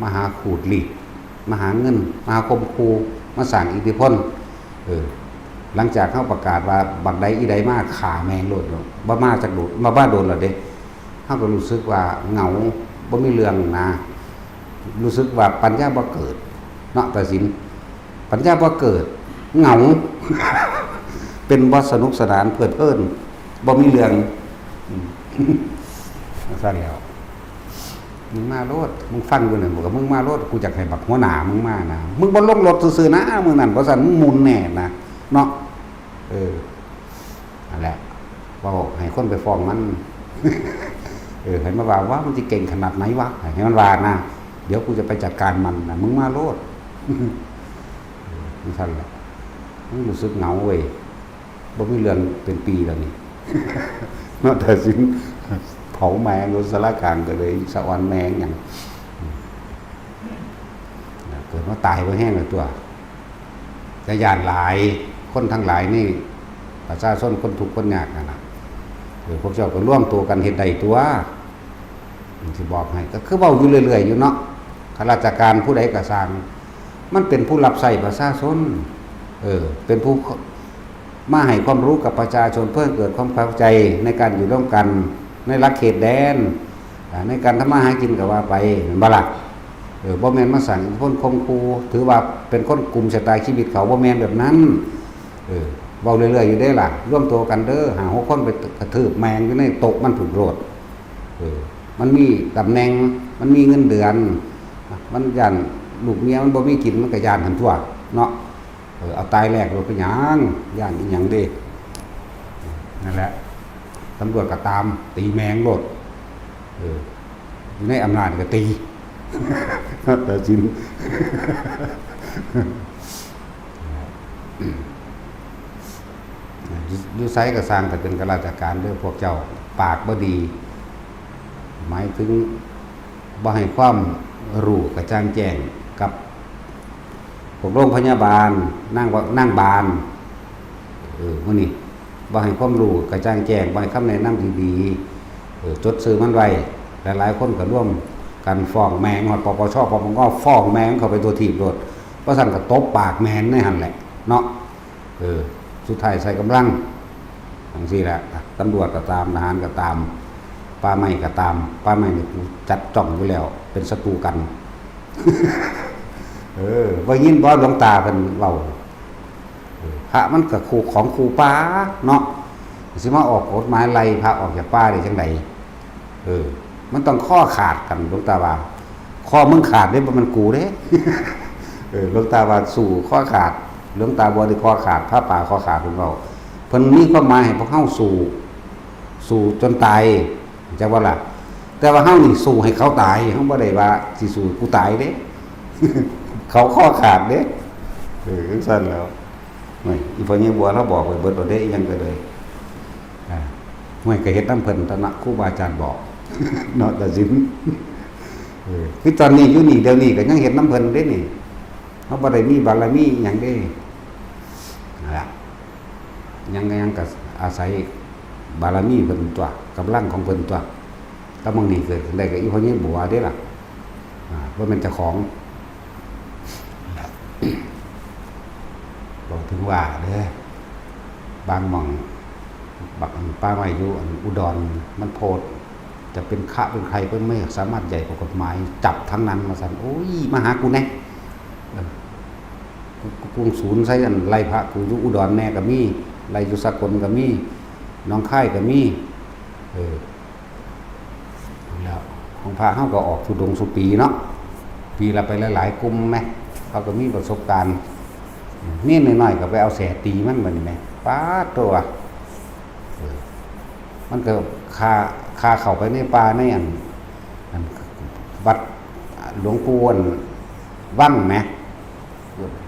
มาหาขูดรีด มาหาเงิน มาหาข่มขู่ มาสร้างอิทธิพล เออ หลังจากเฮาประกาศว่าบักใดอีใดมาฆ่าแม่งโลดเนาะ บ่มาจักโดน บ่มาโดนแล้วเด้ เฮาก็รู้สึกว่าเหงา บ่มีเรื่องนะ รู้สึกว่าปัญญาบ่เกิด เนาะ ตาสิน ปัญญาบ่เกิด เหงา เป็นบ่สนุกสนานเพลิดเพลิน บ่มีเรื่อง อืม ซั่นแหล้ว มึงมาโลด มึงฟังอยู่นั่น บอกว่ามึงมาโลด กูอยากให้บักหัวหน้ามึงมานะ มึงบ่ลงรถซื่อๆนะ มื้อนั้น บ่ซั่นมึงหมุนแน่นะ เนาะ เออ นั่นแหละ เว้าให้คนไปฟ้องมัน เออ ให้มาว่า ว่ามันสิเก่งขนาดไหนวะ ให้มันว่านะ เดี๋ยวกูจะไปจัดการมันนะ มึงมาโลด เออ จังซั่นแหละ มันรู้สึกเหงาเว้ย บ่มีเรื่องเป็นปีแล้วนี่ เนาะ แต่สิเผาแม่งอยู่สารกลางก็เลยสะออนแม่งหยัง เกิดมาตายบ่แฮงแล้วตัว จะย้านหลาย คนทั้งหลายนี่ ประชาชนคนทุกข์คนยากนั่นน่ะ เออ พวกเจ้าก็รวมตัวกันเฮ็ดได้ตัว สิบอกให้ ก็คือเว้าอยู่เรื่อยๆอยู่เนาะ ข้าราชการผู้ใดก็ซ่าง มันเป็นผู้รับใช้ประชาชน เออ เป็นผู้มาให้ความรู้กับประชาชน เพื่อให้เกิดความเข้าใจในการอยู่ร่วมกันในหลักเขตแดน อ่าในการทำมาหากินก็ว่าไปแม่นบ่ล่ะ เออบ่แม่นมาสร้างอิทธิพลข่มขู่ ถือว่าเป็นคนกลุ่มชะตาชีวิตเขา บ่แม่นแบบนั้น เออเว้าเรื่อยๆอยู่เด้ล่ะ รวมตัวกันเด้อ ห้าหกคนไปกระทืบแม่งอยู่ในโต๊ะมันพุ้นโลด เออมันมีตำแหน่ง มันมีเงินเดือน มันย้านลูกเมียมันบ่มีกิน มันก็ย้านหั่นตั่วเนาะ เออเอาตายแลกโลด เป็นหยัง ย้านอีหยังเด้ นั่นแหละ ตำรวจก็ตาม ตีแม่งโลด เอออยู่ในอำนาจก็ตี ตัดสิน อยู่ไสก็ซ่าง แต่เป็นข้าราชการเด้อพวกเจ้า ปากบ่ดี หมายถึงบ่ให้ความรู้กระจ่างแจ้งกับพวกโรงพยาบาล นางว่า นางบาล เออมื้อนี้บ่ให้ความรู้กระจ่างแจ้ง บ่ให้คำแนะนำดีๆ เออจดชื่อมันไว้ หลายๆคนก็ร่วมกันฟ้องแม่ง ฮอด ปปช ปปง ฟ้องแม่งเข้าไปทั่วทีปโลด บ่ซั้นก็ตบปากแม่งในหั่นแหละเนาะ เออสุดท้ายใช้กำลังจั่งซี้แหละ ตำรวจก็ตาม ทหารก็ตาม ป่าไม้ก็ตาม ป่าไม้นี่กูจัดจ้องอยู่แล้ว เป็นศัตรูกัน เออบ่ยินบ่หลวงตาเพิ่นเว้า เออพระมันก็คู่ของคู่ป่าเนาะ สิมาออกกฎหมายไล่พระออกจากป่าได้จั่งใด เออ มันต้องคอขาดกัน หลวงตาว่า คอมึงขาดเด้ บ่แม่นกูเด้ เออ หลวงตาว่าสู้คอขาด หลวงตาบ่ได้คอขาด พระป่าคอขาด เพิ่นเว้า เพิ่นมีความหมายให้พวกเฮาสู้ สู้จนตาย จักว่าล่ะ แต่ว่าเฮานี่สู้ให้เขาตาย เฮาบ่ได้ว่าสิสู้กูตายเด้ เขาคอขาดเด้ เออ จั่งซั้นแล้ว โอ้ย อีพ่อใหญ่บัวลาวบอกไว้เบิดแล้วเด้ อีหยังก็เลย อ่า โอ้ย ก็เฮ็ดนำเพิ่นตั๊วเนาะ ครูบาอาจารย์บอก เนาะ ตัดสิน เออ คือตอนนี้อยู่นี่ เดี๋ยวนี้ก็ยังเฮ็ดนำเพิ่นเด้นี่ เฮาบ่ได้มีบารมีอิหยังเด้ นั่นล่ะ ยัง ยังก็อาศัยบารมีเพิ่นตั๊ว กำลังของเพิ่นตั๊ว แต่มื้อนี้เกิดขึ้นได้ก็อีพ่อใหญ่บัวเด้ล่ะ อ่า บ่แม่นเจ้าของ บอกถึงว่าเด้อ บางหม่อง บักอันป่าไม้อยู่อันอุดร มันโพด จะเป็นฆะเป็นใครก็ไม่สามารถใหญ่กว่ากฎหมาย จับทั้งนั้น ว่าซั่น โอ้ย มาหากูแหน่ เออ กู กู กูศูนย์ใส่อันไล่พระกูอยู่อุดรแหน่ก็มี ไล่อยู่สกลก็มี หนองคายก็มี เออ แล้วของพระเฮาก็ออกธุดงค์สู่ปีเนาะ ปีละไปหลายๆกลุ่มแหม เขาก็มีประสบการณ์ นี่น้อยๆก็ไปเอาแส้ตีมันบัดนี้แหม ป๊าดโธ่ เออ มันก็คา คาเข้าไปในป่าในอัน อันวัดหลวงปู่อันวังแหม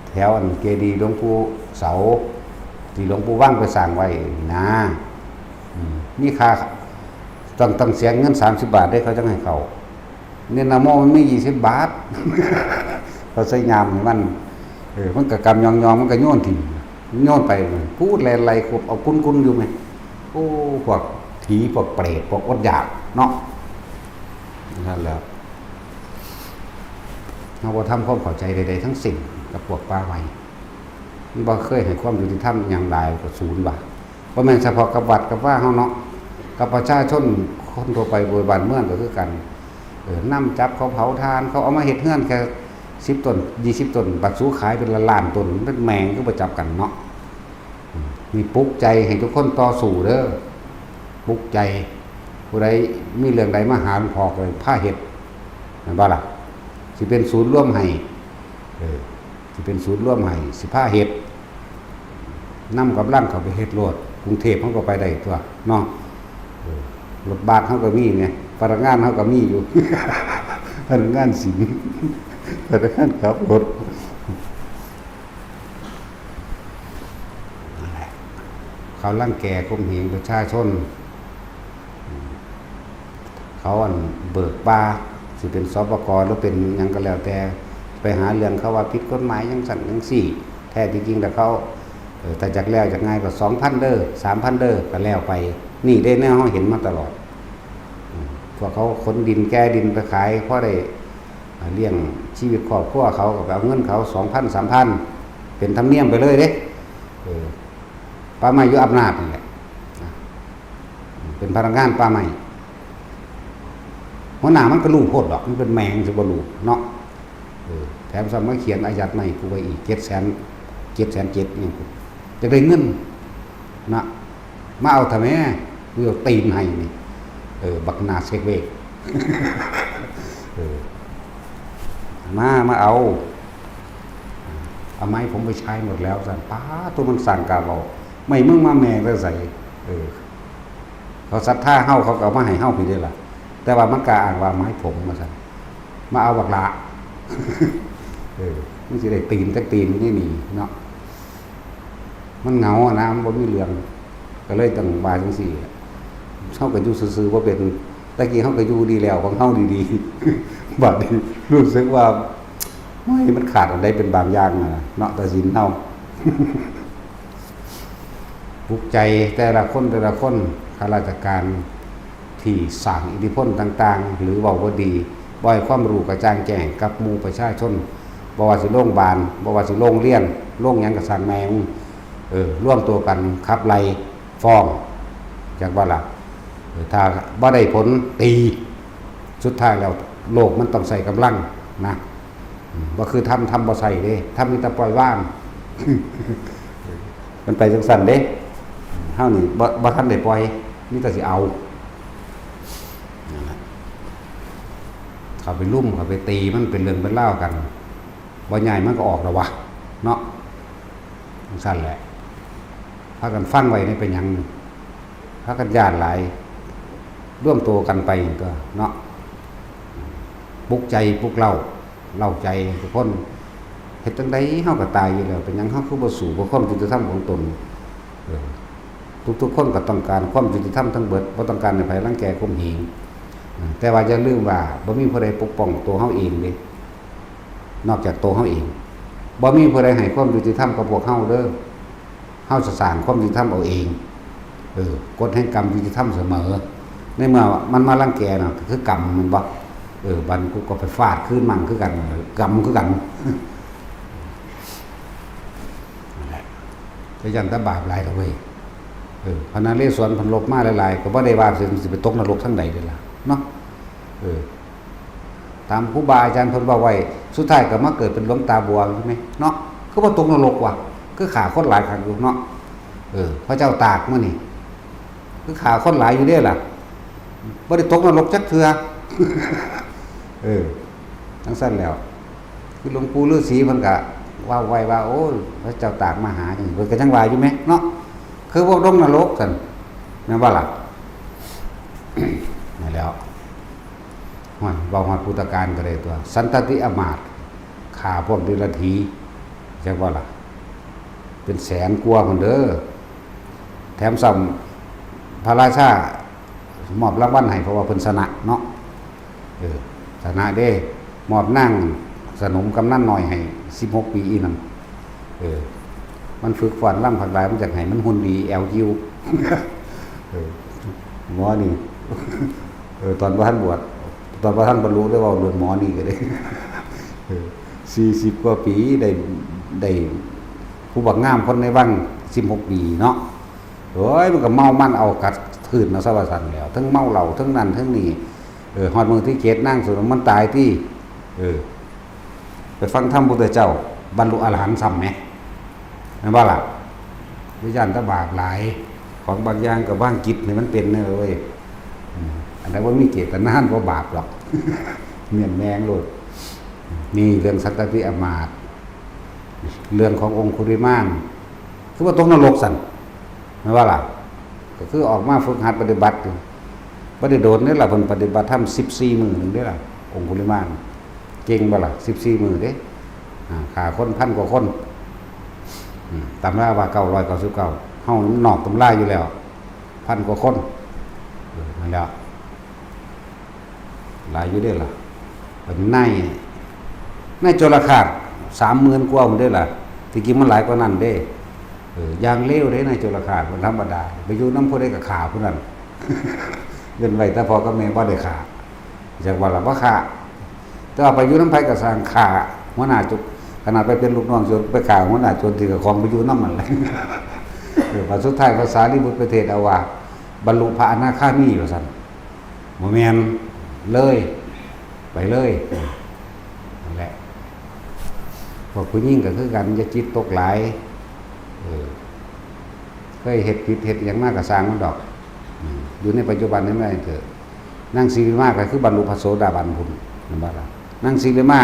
แถวอันเจดีย์หลวงปู่เสา ที่หลวงปู่วังไปสร้างไว้นะ อืม มีค่า ต้อง ต้องเสียเงินสามสิบบาทเด้ เขาจั่งให้เข้า เนรนาโมมันมียี่สิบบาท เขาใส่ยามให้มัน เออ มันก็กำยองๆ มันก็โยนถิ่ม โยนไป พูดแลนไรขบเอาคุ้นๆอยู่ไหม โอ้ พวกผี พวกเปรต พวกอดอยากเนาะ นั่นแหละ เราบ่ทำความเข้าใจใดๆทั้งสิ้นกับพวกป่าไม้ มันบ่เคยให้ความยุติธรรมอิหยังหลาย ก็ศูนย์ว่ะ บ่แม่นเฉพาะกับวัดกับวาเฮาเนาะ กับประชาชนคนทั่วไปโดยบ้านเมืองก็คือกัน เออ นำจับเขาเผาถ่าน เขาเอามาเฮ็ดเฮือนแค่สิบต้น ยี่สิบต้น บัดสูขายเป็นล้านๆต้น มันเป็นแม่งคือบ่จับกันเนาะ อืม นี่ปลุกใจให้ทุกคนต่อสู้เด้อ ปลุกใจ ผู้ใดมีเรื่องใดมาหาหลวงพ่อก็เลยพาเฮ็ด แม่นบ่ล่ะ สิเป็นศูนย์รวมให้ เออ สิเป็นศูนย์รวมให้ สิพาเฮ็ด นำกำลังเข้าไปเฮ็ดโลด กรุงเทพฯเฮาก็ไปได้ตั๊วเนาะ เออ รถบัสเฮาก็มีไง พนักงานเฮาก็มีอยู่ พนักงานสิงห์ พนักงานขับรถ นั่นแหละ เขารังแกข่มเหงประชาชน เขาอันเบิกป่า สิเป็น สปก หรือเป็นหยังก็แล้วแต่ ไปหาเรื่องเขาว่าผิดกฎหมายจั่งซั้นจั่งซี้ แท้ที่จริงแล้วเขา เออ ถ้าอยากแล้วอยากง่ายก็ สองพัน เด้อ สามพัน เด้อ ก็แล้วไป นี่เด้แนวเฮาเห็นมาตลอด อืม พวกเขาขนดินแก่ดินไปขาย พอได้ อ่า เลี้ยงชีวิตครอบครัวเขา ก็ไปเอาเงินเขา สองพัน สามพัน เป็นธรรมเนียมไปเลยเด้ เออ ป่าไม้อยู่อำนาจนี่แหละ นะ เป็นพนักงานป่าไม้ หัวหน้ามันก็รู้โพดดอก มันเป็นแมงสิบ่รู้เนาะ เออ แถมซ้ำมาเขียนอายัดมาให้กูไว้อีก เจ็ดแสน เจ็ดแสนเจ็ด นี่ กูอยากได้เงินนะ มาเอาทำไม กูเอาตีนให้นี่ เออ บักหน้าเซกเวก เออ มา มาเอา เอาไม้ผมไปใช้หมดแล้ว ซั่น ป๊าด ตัวมันสั่งกาเว้า ไม่มึงมาแม่งแล้วใส่ เออ เขาศรัทธาเฮา เขาก็เอามาให้เฮาพี้เด้ล่ะ แต่ว่ามันกล้าอ้างว่าไม้ผม ว่าซั่น มาเอาบักหละ เออ มันสิได้ตีนจักตีนอยู่ในนี่เนาะ มันเหงาอะนะ มันบ่มีเรื่อง ก็เลยต้องว่าจังซี่ เฮาก็อยู่ซื่อๆ บ่เป็น แต่กี้เฮาก็อยู่ดีแล้ว ของเฮาดีๆ บัดนี้รู้สึกว่า โอ้ย มันขาดอันใดเป็นบางอย่างนะเนาะ แต่ศีลเฮา ปลุกใจแต่ละคน แต่ละคน ข้าราชการที่สร้างอิทธิพลต่างๆ หรือเว้าบ่ดี บ่ให้ความรู้กระจ่างแจ้งกับหมู่ประชาชน บ่ว่าสิโรงบาล บ่ว่าสิโรงเรียน โรงหยังก็ช่างแม่ง เออ รวมตัวกันขับไล่ฟ้อง จักว่าล่ะ เออ ถ้าบ่ได้ผลตี สุดท้ายแล้วโลกมันต้องใช้กำลังนะ อืม บ่คือธรรม ธรรมบ่ใช้เด้ ธรรมมีแต่ปล่อยวาง มันไปจังซั่นเด้ เฮานี่บ่ บ่ทันได้ปล่อย มีแต่สิเอา นั่นแหละ เข้าไปลุม เข้าไปตี มันเป็นเรื่องเป็นราวกัน บ่ใหญ่มันก็ออกแล้ววะ เนาะ จังซั่นแหละ พากันฟังไว้นี่เป็นหยัง พากันย้านหลาย รวมตัวกันไปก็เนาะ ปลุกใจปลุกเร้า เร้าใจทุกคน เฮ็ดจั่งใดเฮาก็ตายอยู่แล้ว เป็นหยังเฮาคือบ่สู้เพื่อความยุติธรรมของตน เออ ทุกๆคนก็ต้องการความยุติธรรมทั้งเบิด บ่ต้องการให้ไผรังแกข่มเหง เออ แต่ว่าอย่าลืมว่าบ่มีผู้ใดปกป้องตัวเฮาเองเด้ นอกจากตัวเฮาเอง บ่มีผู้ใดให้ความยุติธรรมกับพวกเฮาเด้อ เฮาจะสร้างความยุติธรรมเอาเอง เออ กฎแห่งกรรมยุติธรรมเสมอ ในเมื่อมันมารังแกน่ะ ก็คือกรรม แม่นบ่ เออ บัดกูก็ไปฟาดคืนมันคือกัน กรรมคือกัน นั่นแหละ แต่ย้านแต่บาปหลายเถาะเว้ย เออ พระนเรศวรเพิ่นลบมาหลายๆ ก็บ่ได้ว่าสิ สิไปตกนรกทางใดเด้ล่ะ เนาะ เออ ตามครูบาอาจารย์เพิ่นเว้าไว้ สุดท้ายก็มาเกิดเป็นหลวงตาบัวใช่ไหม เนาะ คือบ่ตกนรกว่ะ คือฆ่าคนหลายคักอยู่เนาะ เออ พระเจ้าตากมื้อนี่ คือฆ่าคนหลายอยู่เด้ล่ะ บ่ได้ตกนรกจักเทื่อ เออ จังซั่นแล้ว คือหลวงปู่ฤาษีเพิ่นก็เว้าไว้ว่า โอ้ย พระเจ้าตากมาหาจัง เพิ่นก็จังว่าอยู่แหมเนาะ คือพวกลงนรกซั่น แม่นบ่ล่ะ นั่นแหล้ว ฮอด เว้าฮอดพุทธกาลก็ได้ตัว สันตติอำมาตย์ ฆ่าพวกเดรัจฉี จักบ่ล่ะ เป็นแสนกว่าพุ้นเด้อ แถมซ้ำพระราชามอบรางวัลให้ เพราะว่าเพิ่นชนะเนาะ เออ ชนะเด้ มอบนางสนมกำนันน้อยให้ สิบหกปีอีนั่น เออ มันฝึกฟ้อนรำคักหลาย มันอยากให้มันหุ่นดี แอวคิว เออ หมอนี่ เออ ตอนบ่ทันบวช ตอนบ่ทันบรรลุ ได้เว้าเรื่องหมอนี่ก็ได้ เออ สี่สิบกว่าปี ได้ ได้ผู้บักงามคนในวัง สิบหกปีเนาะ โอ้ย มันก็เมามันเอากัดทื่นเนาะ ซะว่าซั่นแหล้ว ทั้งเมาเหล้า ทั้งนั่น ทั้งนี่ เออ ฮอดมื้อที่เจ็ด นางสนมมันตายติ เออ ไปฟังธรรมพุทธเจ้า บรรลุอรหันต์ซ้ำแหม แม่นบ่ล่ะ บ่ย้านแต่บาปหลาย ของบางอย่างก็วางจิตให้มันเป็นเด้อเว้ย อืม อันใดบ่มีเจตนาบ่บาปดอก เมียนแมงโลด นี่เรื่องสันตติอำมาตย์ เรื่องขององคุลิมาน คือว่าตกนรกซั่น แม่นบ่ล่ะ ก็คือออกมาฝึกหัดปฏิบัติอยู่ บ่ได้โดนเด้ล่ะ เพิ่นปฏิบัติธรรม สิบสี่ มื้อหนึ่งเด้ล่ะ องคุลิมาน เก่งบ่ล่ะ สิบสี่ มื้อเด้ อ่า ฆ่าคนพันกว่าคน อืม ตำราว่า เก้าร้อยเก้าสิบเก้า เฮามันนอกตำราอยู่แล้ว พันกว่าคน เออ นั่นแหละ หลายอยู่เด้ล่ะ เป็นนาย นายโจรฆาต สามหมื่นกว่าพุ้นเด้ล่ะ ที่จริงมันหลายกว่านั้นเด้ เออ อย่างเลวเด้นายโจรฆาต บ่ธรรมดา ไปอยู่นำผู้ใดก็ฆ่าผู้นั้น เว้นไว้แต่พ่อกับแม่บ่ได้ฆ่า จักว่าล่ะ บ่ฆ่า แต่ว่าไปอยู่นำไผก็ซ่างฆ่าหัวหน้าโจร ขนาดไปเป็นลูกน้องโจร ไปฆ่าหัวหน้าโจรที่เจ้าของไปอยู่นำนั่นแหละ เออ บัดสุดท้ายพระสารีบุตรไปเทศน์เอาว่า บรรลุพระอนาคามีว่าซั่น บ่แม่น เลยไปเลยนั่นแหละ พวกผู้หญิงก็คือกัน อย่าจิตตกหลาย เออ เคยเฮ็ดผิดเฮ็ดหยังมาก็ซ่างมันดอก อืม อยู่ในปัจจุบันนี่มันเถอะ นางสิริมาก็คือบรรลุพระโสดาบันพุ้น เห็นบ่ล่ะ นางสิริมา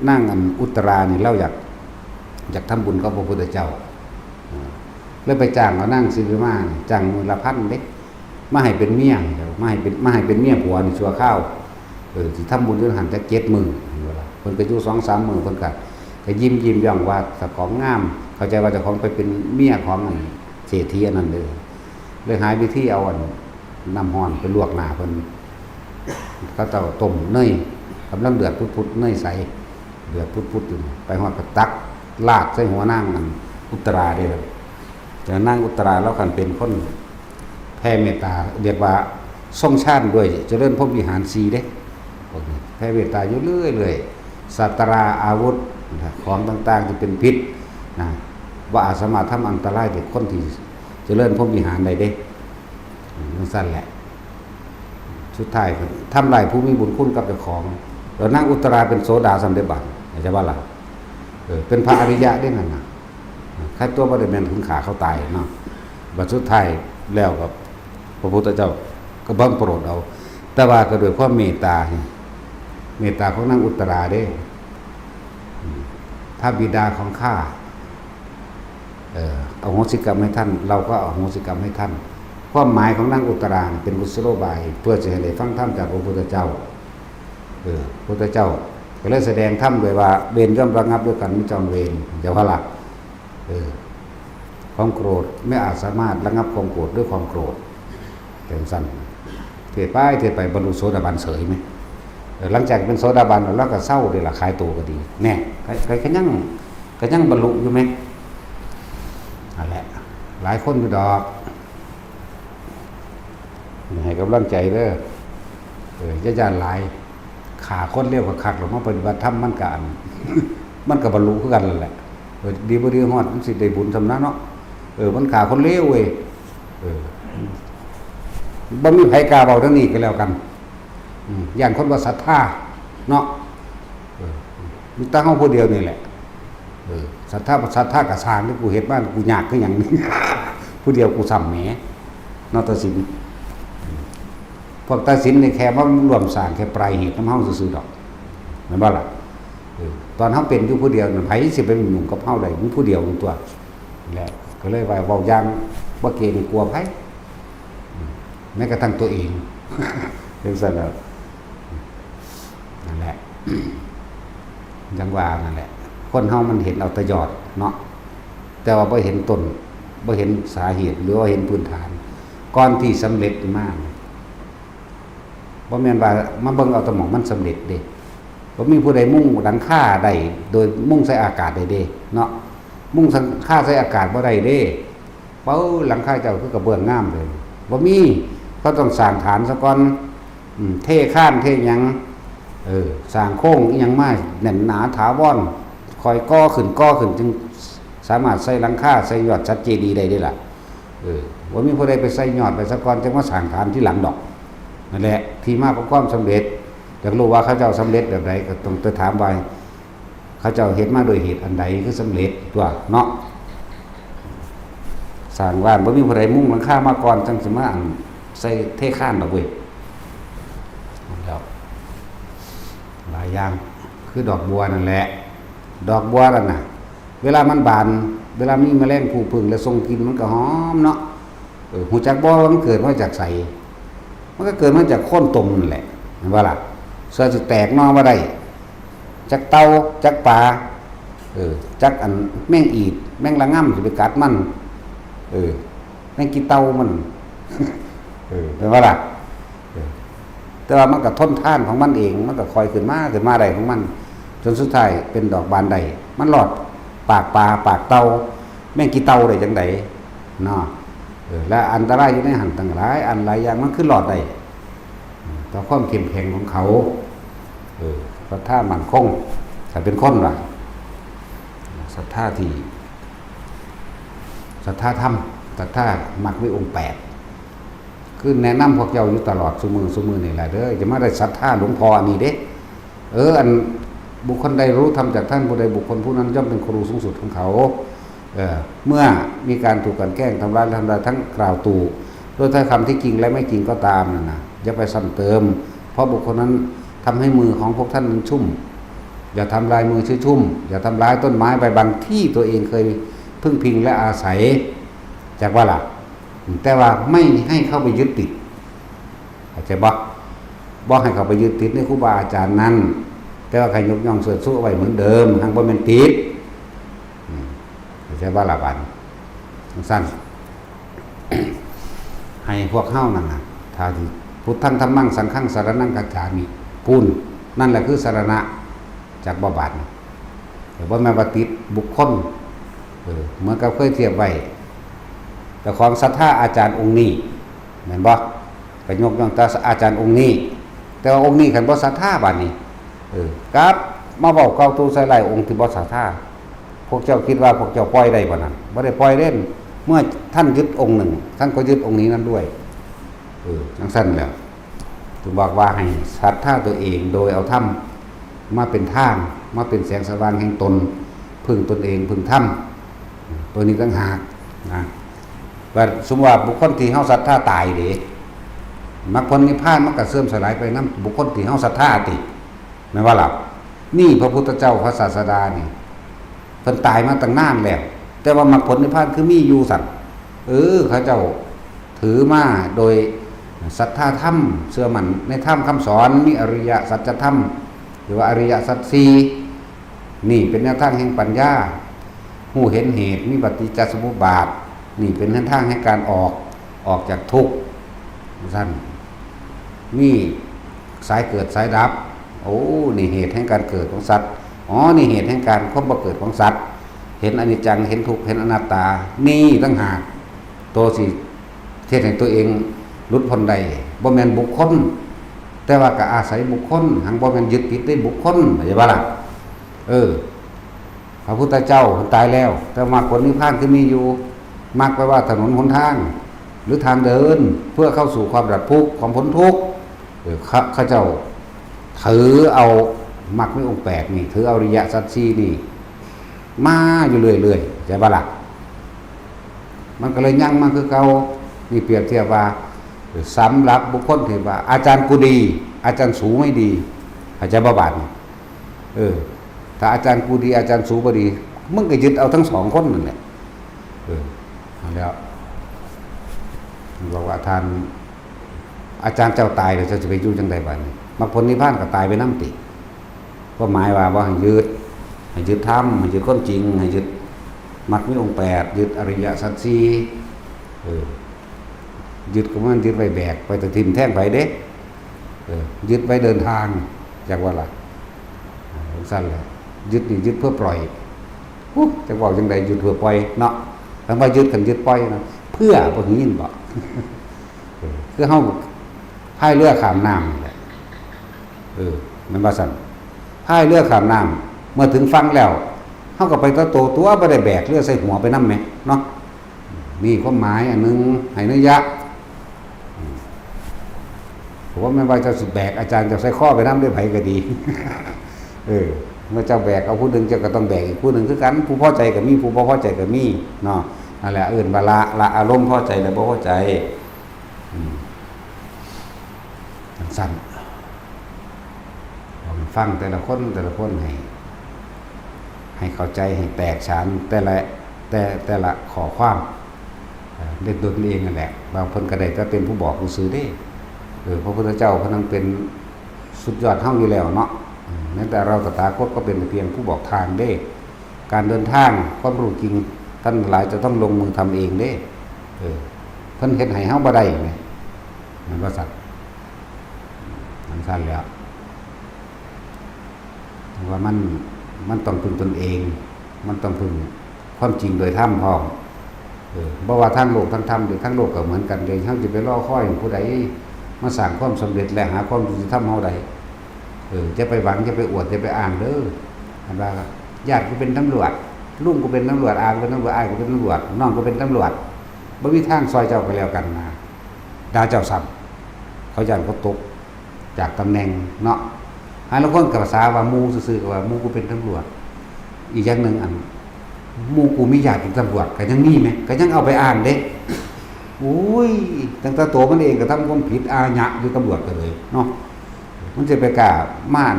นางอันอุตรานี่ ลาวอยาก อยากทำบุญกับพระพุทธเจ้า อ่า เลยไปจ้างเอานางสิริมานี่ จ้างมื้อละพันเด้ มาให้เป็นเมีย มาให้เป็น มาให้เป็นเมียผัวนี่ชั่วคราว เออ สิทำบุญอยู่หั่นจักเจ็ดมื้อ เห็นบ่ล่ะ เพิ่นก็อยู่สองสามมื้อ เพิ่นก็ ก็ยิ้มยิ้มย่องว่าเจ้าของงาม เข้าใจว่าเจ้าของไปเป็นเมียของอันเศรษฐีอันนั้นเด้อ เลยหาวิธีเอาอันน้ำร้อนไปลวกหน้าเพิ่น เขาเจ้าต้มเนย กำลังเดือดพุดๆ เนยใส เดือดพุดๆ อยู่ ไปฮอดก็ตักราดใส่หัวนางอันอุตราเด้อ แต่นางอุตราลาวคันเป็นคนแผ่เมตตา เรียกว่าทรงฌานด้วยเจริญพรหมวิหารสี่เด้ พวกนี้แผ่เมตตาอยู่เรื่อยๆ สัตราอาวุธ ของต่างๆ ที่เป็นพิษนะ บ่อาจสามารถทำอันตรายแก่คนที่เจริญพรหมวิหารได้เด้ อืม จั่งซั้นแหละ สุดท้ายก็ทำลายผู้มีบุญคุณกับเจ้าของ แล้วนางอุตราเป็นโสดาสำเร็จบัด เข้าใจบ่ล่ะ เออ เป็นพระอริยะเด้นั่นน่ะ ใครตัวบ่ได้แม่นถึงฆ่าเขาตายเนาะ บัดสุดท้ายแล้วก็พระพุทธเจ้าก็บังโปรดเอา แต่ว่าก็ด้วยความเมตตา เมตตาของนางอุตราเด้ อืม พระบิดาของข้า เอ่อ อโหสิกรรมให้ท่าน เราก็อโหสิกรรมให้ท่าน ความหมายของนางอุตรานี่เป็นกุศโลบาย เพื่อจะให้ได้ฟังธรรมจากพระพุทธเจ้า เออ พุทธเจ้าก็เลยแสดงธรรมด้วยว่า เวรย่อมระงับด้วยการไม่จองเวร เข้าใจบ่ล่ะ เออ ความโกรธไม่อาจสามารถระงับความโกรธด้วยความโกรธ เป็นสั้น เทศน์ไป เทศน์ไป บรรลุโสดาบันเสยไหม เออ หลังจากเป็นโสดาบันแล้วก็เศร้าเลยล่ะ ขายตัวก็ดี แน่ ก็ ก็ ก็ยัง ก็ยังบรรลุอยู่ไหม นั่นแหละ หลายคนอยู่ดอก ให้กำลังใจเด้อ เออ อย่าย้านหลาย ฆ่าคนเลวก็คักหรอก มาปฏิบัติธรรมมันก็อัน มันก็บรรลุคือกันนั่นแหละ เออ ดีบ่ดีฮอด มันสิได้บุญส่ำนั้นเนาะ เออ มันฆ่าคนเลวเว้ย เออ บ่มีไผกล้าเว้าเรื่องนี้ก็แล้วกัน อืม ย้านคนบ่ศรัทธาเนาะ เออ มีแต่เฮาผู้เดียวนี่แหละ เออ ศรัทธา ศรัทธาก็ซ่างที่กูเฮ็ดมา กูยากคือหยัง ผู้เดียวกูซ้ำแหม เนาะ ตัดสิน พวกตัดสินนี่แค่มาร่วมสร้างแค่ปลายเหตุนำเฮาซื่อๆดอก แม่นบ่ล่ะ เออ ตอนเฮาเป็นอยู่ผู้เดียวนั่น ไผสิไปยุ่งกับเฮาได้ มีผู้เดียวนั่นตัว และก็เลยว่าเว้าอย่างบ่เกรงกลัวไผ อืม แม้กระทั่งตัวเอง จั่งซั้นแหละ นั่นแหละ จั่งว่านั่นแหละ คนเฮามันเห็นเอาแต่ยอดเนาะ แต่ว่าบ่เห็นต้น บ่เห็นสาเหตุ หรือว่าเห็นพื้นฐาน ก่อนที่สำเร็จมา บ่แม่นว่ามาเบิ่งเอาแต่หม่องมันสำเร็จเด้ บ่มีผู้ใดมุงหลังคาได้ โดยมุงใส่อากาศได้เด้ เนาะ มุงหลังคาใส่อากาศบ่ได้เด้ เป้า หลังคาเจ้าคือกระเบื้องงามเลย บ่มี เขาต้องสร้างฐานซะก่อน อืม เทคานเทหยัง เออ สร้างโครงอิหยังมาแน่นหนาถาวร ค่อยก่อขึ้นก่อขึ้น จึงสามารถใส่หลังคา ใส่ยอดฉัตรเจดีย์ได้เด้ล่ะ เออ บ่มีผู้ใดไปใส่ยอดไปซะก่อน จั่งมาสร้างฐานทีหลังดอก นั่นแหละ ที่มาของความสำเร็จ อยากรู้ว่าเขาเจ้าสำเร็จแบบใด ก็ต้องไปถามว่า เขาเจ้าเฮ็ดมาด้วยเหตุอันใดคือสำเร็จตัวเนาะ สร้างบ้านบ่มีผู้ใดมุงหลังคามาก่อน จั่งสิมาอันใส่เทคานดอกเว้ย แล้วหลายอย่าง คือดอกบัวนั่นแหละ ดอกบัวนั่นน่ะ เวลามันบาน เวลามีแมลงภูผึ้งและส่งกลิ่น มันก็หอมเนาะ เออ ฮู้จักบ่ว่ามันเกิดมาจากไส มันก็เกิดมาจากโคนต้นนั่นแหละ เห็นบ่ล่ะ ส่วนสิแตกหน่อมาได้ จักเต่า จักปลา เออ จักอันแมงอีด แมงระงำสิไปกัดมัน เออ แมงกีเต่ามัน เออ เห็นบ่ล่ะ เออ แต่ว่ามันก็ทนทานของมันเอง มันก็ค่อยขึ้นมา ขึ้นมาได้ของมัน จนสุดท้ายเป็นดอกบานได้ มันรอดปากปลา ปากเต่า แมงกีเต่าได้จั่งใดเนาะ เออ และอันตรายอยู่ในหั่นตั้งหลายอันหลายอย่าง มันคือรอดได้ ต่อความเข้มแข็งของเขา เออ ศรัทธามั่นคง ถ้าเป็นคนว่า ศรัทธาที่ ศรัทธาธรรม ศรัทธามรรคมีองค์แปด คือแนะนำพวกเจ้าอยู่ตลอดซุมื้อซุมื้อนี่แหละเด้อ อย่ามาได้ศรัทธาหลวงพ่ออันนี้เด้ เออ อันบุคคลใดรู้ธรรมจากท่านผู้ใด บุคคลผู้นั้นย่อมเป็นครูสูงสุดของเขา เออ เมื่อมีการถูกกลั่นแกล้งทำร้ายและทำลายทั้งกล่าวตู่ด้วยถ้อยคำที่จริงและไม่จริงก็ตามนั่นนะ อย่าไปซ้ำเติม เพราะบุคคลนั้นทำให้มือของพวกท่านนั้นชุ่ม อย่าทำลายมือชื่อชุ่ม อย่าทำร้ายต้นไม้ใบบันที่ตัวเองเคยพึ่งพิงและอาศัย จากว่าล่ะ แต่ว่าไม่ให้เข้าไปยึดติด เข้าใจบ่ บ่ให้เข้าไปยึดติดในครูบาอาจารย์นั้น แต่ว่าให้ยกย่องเสิร์ชสู้เอาไว้เหมือนเดิม หังบ่แม่นติด อืม เข้าใจบ่ล่ะบัดนี้ จั่งซั่น ให้พวกเฮานั่นน่ะ ถ้าที่ พุทธัง ธัมมัง สังฆัง สรณัง คัจฉามิ ปู้น นั่นแหละคือสรณะ จากบ่บาดนี้ แต่บ่แม่นว่าติดบุคคล เออ เหมือนกับเคยเทียบไว้ เจ้าของศรัทธาอาจารย์องค์นี้ แม่นบ่ ก็ยกย่องแต่อาจารย์องค์นี้ แต่ว่าองค์นี้คันบ่ศรัทธาบาดนี้ เออ กลับมาเว้าเกาตู่ใส่ร้ายองค์ที่บ่ศรัทธา พวกเจ้าคิดว่าพวกเจ้าปล่อยได้บ่นั้น บ่ได้ปล่อยเด้ เมื่อท่านยึดองค์หนึ่ง ท่านก็ยึดองค์นี้นั้นด้วย เออ จั่งซั่นแหละ ถึงบอกว่าให้ศรัทธาตัวเองโดยเอาธรรมมาเป็นทาง มาเป็นแสงสว่างแห่งตน พึ่งตนเอง พึ่งธรรม ตัวนี้ต่างหากนะ ว่าสมมุติว่าบุคคลที่เฮาศรัทธาตายเด้ มรรคผลนิพพานมันก็เสื่อมสลายไปนำบุคคลที่เฮาศรัทธาติ แม่นบ่ล่ะ นี่พระพุทธเจ้าพระศาสดานี่ เพิ่นตายมาตั้งนานแล้ว แต่ว่ามรรคผลนิพพานคือมีอยู่ซั่น เออ เขาเจ้าถือมาโดยศรัทธาธรรม เชื่อมั่นในธรรมคำสอน มีอริยสัจธรรม หรือว่าอริยสัจสี่ นี่เป็นแนวทางแห่งปัญญา ฮู้เห็นเหตุ มีปฏิจจสมุปบาท นี่เป็นหนทางแห่งการออก ออกจากทุกข์ ซั่น มีสายเกิดสายดับ โอ้ นี่เหตุแห่งการเกิดของสัตว์ อ๋อ นี่เหตุแห่งการความบ่เกิดของสัตว์ เห็นอนิจจัง เห็นทุกข์ เห็นอนัตตา นี่ต่างหาก ตัวสิเฮ็ดให้ตัวเองหลุดพ้นได้ บ่แม่นบุคคล แต่ว่าก็อาศัยบุคคล หังบ่แม่นยึดติดในบุคคล เข้าใจบ่ล่ะ เออ พระพุทธเจ้าตายแล้ว แต่มรรคผลนิพพานคือมีอยู่ มรรคแปลว่าถนนหนทาง หรือทางเดิน เพื่อเข้าสู่ความดับทุกข์ ความพ้นทุกข์ เออ เขา เขาเจ้าถือเอามรรคมีองค์แปดนี่ ถือเอาอริยสัจสี่นี่ มาอยู่เรื่อยๆ เข้าใจบ่ล่ะ มันก็เลยยังมาคือเก่า นี่เปรียบเทียบว่า สำหรับบุคคลที่ว่า อาจารย์กูดี อาจารย์สูไม่ดี เข้าใจบ่บาดนี้ เออ ถ้าอาจารย์กูดี อาจารย์สูบ่ดี มึงก็ยึดเอาทั้งสองคนนั่นแหละ เออ เอาแล้ว บอกว่าท่าน อาจารย์เจ้าตายแล้วเจ้าสิไปอยู่จั่งใดบาดนี้ มรรคผลนิพพานก็ตายไปนำติ ความหมายว่าบ่ให้ยึด ให้ยึดธรรม ให้ยึดความจริง ให้ยึดมรรคมีองค์แปด ยึดอริยสัจสี่ เออ ยึดก็มันยึดไว้แบก ไปแต่ถิ่มแท่งไผเด้ เออ ยึดไว้เดินทาง จักว่าล่ะ อ่า จั่งซั่นแหละ ยึดนี่ยึดเพื่อปล่อย ฮู้ จักเว้าจั่งใด ยึดเพื่อปล่อยเนาะ คำว่ายึด คันยึดปล่อยนะ เพื่อ บ่ได้ยินบ่ เออ คือเฮาพายเรือข้ามน้ำนี่แหละ เออ แม่นบ่ซั่น พายเรือข้ามน้ำ เมื่อถึงฝั่งแล้ว เฮาก็ไปแต่โตตัว บ่ได้แบกเรือใส่หัวไปนำแหมเนาะ นี่ความหมายอันหนึ่ง ให้นัยยะ อืม ผมว่าแม่นว่าเจ้าสิแบกอาจารย์เจ้าใส่คอไปนำเด้อ ไผก็ดี เออ เมื่อเจ้าแบกเอาผู้หนึ่ง เจ้าก็ต้องแบกอีกผู้หนึ่งคือกัน ผู้พอใจก็มี ผู้บ่พอใจก็มีเนาะ นั่นแหละเอิ้นว่าละ ละอารมณ์พอใจและบ่พอใจ อืม จั่งซั่น ลองฟังแต่ละคน แต่ละคนให้ ให้เข้าใจ ให้แตกฉาน แต่ละ แต่ แต่ละข้อความ เอ่อ เล่นตัวเองนั่นแหละ บางคนก็ได้แต่เป็นผู้บอกซื่อๆเด้ เออ พระพุทธเจ้าเพิ่นนั้นเป็นสุดยอดเฮาอยู่แล้วเนาะ อืม แม้แต่เราตถาคตก็เป็นเพียงผู้บอกทางเด้ การเดินทาง ความรู้จริง ท่านหลายจะต้องลงมือทำเองเด้ เออ เพิ่นเฮ็ดให้เฮาบ่ได้แหม แม่นบ่ซั่น จั่งซั่นแหล้ว ว่ามัน มันต้องพึ่งตนเอง มันต้องพึ่งความจริงโดยธรรมพร้อม เออ บ่ว่าทางโลกทางธรรมเด้ ทางโลกก็เหมือนกันเด้ เฮาสิไปรอคอยผู้ใดมาสร้างความสำเร็จและหาความยุติธรรมเฮาได้ เออ อย่าไปหวัง อย่าไปอวด อย่าไปอ้างเด้อ อันว่าญาติกูเป็นตำรวจ ลุงกูเป็นตำรวจ อากูเป็นตำรวจ อ้ายกูเป็นตำรวจ น้องกูเป็นตำรวจ บ่มีทางซอยเจ้าก็แล้วกันนะ ด่าเจ้าซ้ำ เขาย้านเขาตกจากตำแหน่งเนาะ หาลางคนก็ภาษาว่าหมู่ซื่อๆ ก็ว่าหมู่กูเป็นตำรวจ อีกอย่างหนึ่ง อันหมู่กูมีญาติเป็นตำรวจก็ยังมีแหม ก็ยังเอาไปอ้างเด้ โอ้ย ตั้งแต่ตัวมันเองก็ทำความผิดอาญาอยู่ ตำรวจก็เลยเนาะ มันจะไปกล้าม่าน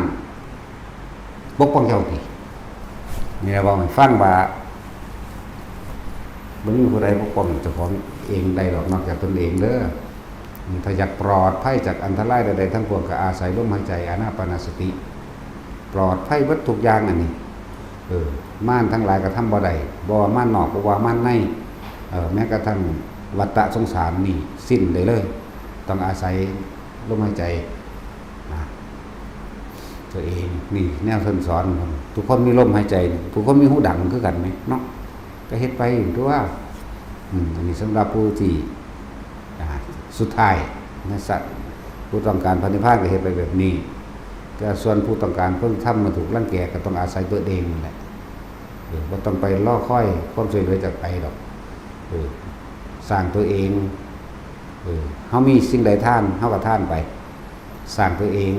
ปกป้องเจ้าติ นี่แหละ เว้าให้ฟังว่า บ่มีผู้ใดปกป้องเจ้าของเองได้ดอก นอกจากตนเองเด้อ ถ้าอยากปลอดภัยจากอันตรายใดๆทั้งปวง ก็อาศัยลมหายใจอานาปานสติ ปลอดภัยเบิดทุกอย่างอันนี้ เออ ม่านทั้งหลายก็ทำบ่ได้ บ่ว่าม่านนอก บ่ว่าม่านใน เออ แม้กระทั่งวัฏฏะสงสารนี่สิ้นได้เลย ต้องอาศัยลมหายใจนะ ตัวเอง นี่แนวเพิ่นสอน ทุกคนมีลมหายใจ ทุกคนมีหูดังคือกันแหมเนาะ ก็เฮ็ดไปตัว อืม อันนี้สำหรับผู้ที่ อ่า สุดท้ายนะ สัตว์ผู้ต้องการพระนิพพานก็เฮ็ดไปแบบนี้ แต่ส่วนผู้ต้องการความธรรมมาถูกรังแกก็ต้องอาศัยตัวเองนั่นแหละ เออ บ่ต้องไปรอคอยความช่วยเหลือจากไผดอก เออ สร้างตัวเอง เออ เฮามีสิ่งใดทาน เฮาก็ทานไป สร้างตัวเอง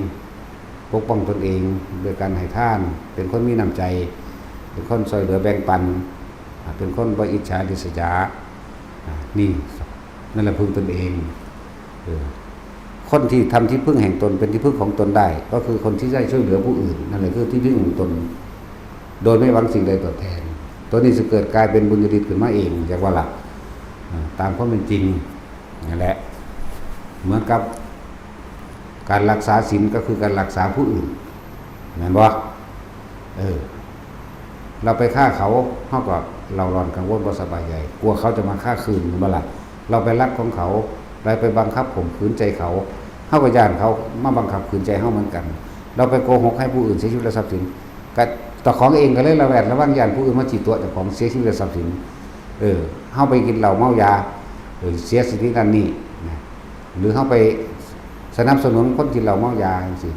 ปกป้องตนเองด้วยการให้ทาน เป็นคนมีน้ำใจ เป็นคนช่วยเหลือแบ่งปัน อ่า เป็นคนบ่อิจฉาริษยา อ่า นี่ นั่นแหละพึ่งตนเอง เออ คนที่ทำที่พึ่งแห่งตนเป็นที่พึ่งของตนได้ ก็คือคนที่ได้ช่วยเหลือผู้อื่น นั่นแหละคือที่พึ่งของตน โดยไม่หวังสิ่งใดตอบแทน ตัวนี้จะเกิดกลายเป็นบุญญาฤทธิ์ขึ้นมาเอง จากว่าล่ะ อ่า ตามความเป็นจริง นั่นแหละ เหมือนกับการรักษาศีลก็คือการรักษาผู้อื่น แม่นบ่ เออ เราไปฆ่าเขา เฮาก็เร่าร้อนกังวลบ่สบายใจ กลัวเขาจะมาฆ่าคืน แม่นบ่ล่ะ เราไปลักของเขา เราไปบังคับข่มขืนใจเขา เฮาก็ย้านเขามาบังคับขืนใจเฮาเหมือนกัน เราไปโกหกให้ผู้อื่นเสียชีวิตและทรัพย์สิน ก็เจ้าของเองก็เลยระแวดระวังย้านผู้อื่นมาจี้ตั๋วเจ้าของเสียชีวิตและทรัพย์สิน เออ เฮาไปกินเหล้าเมายา เออ เสียสิทธินั่นนี่นะ หรือเฮาไปสนับสนุนคนกินเหล้าเมายาจังซี้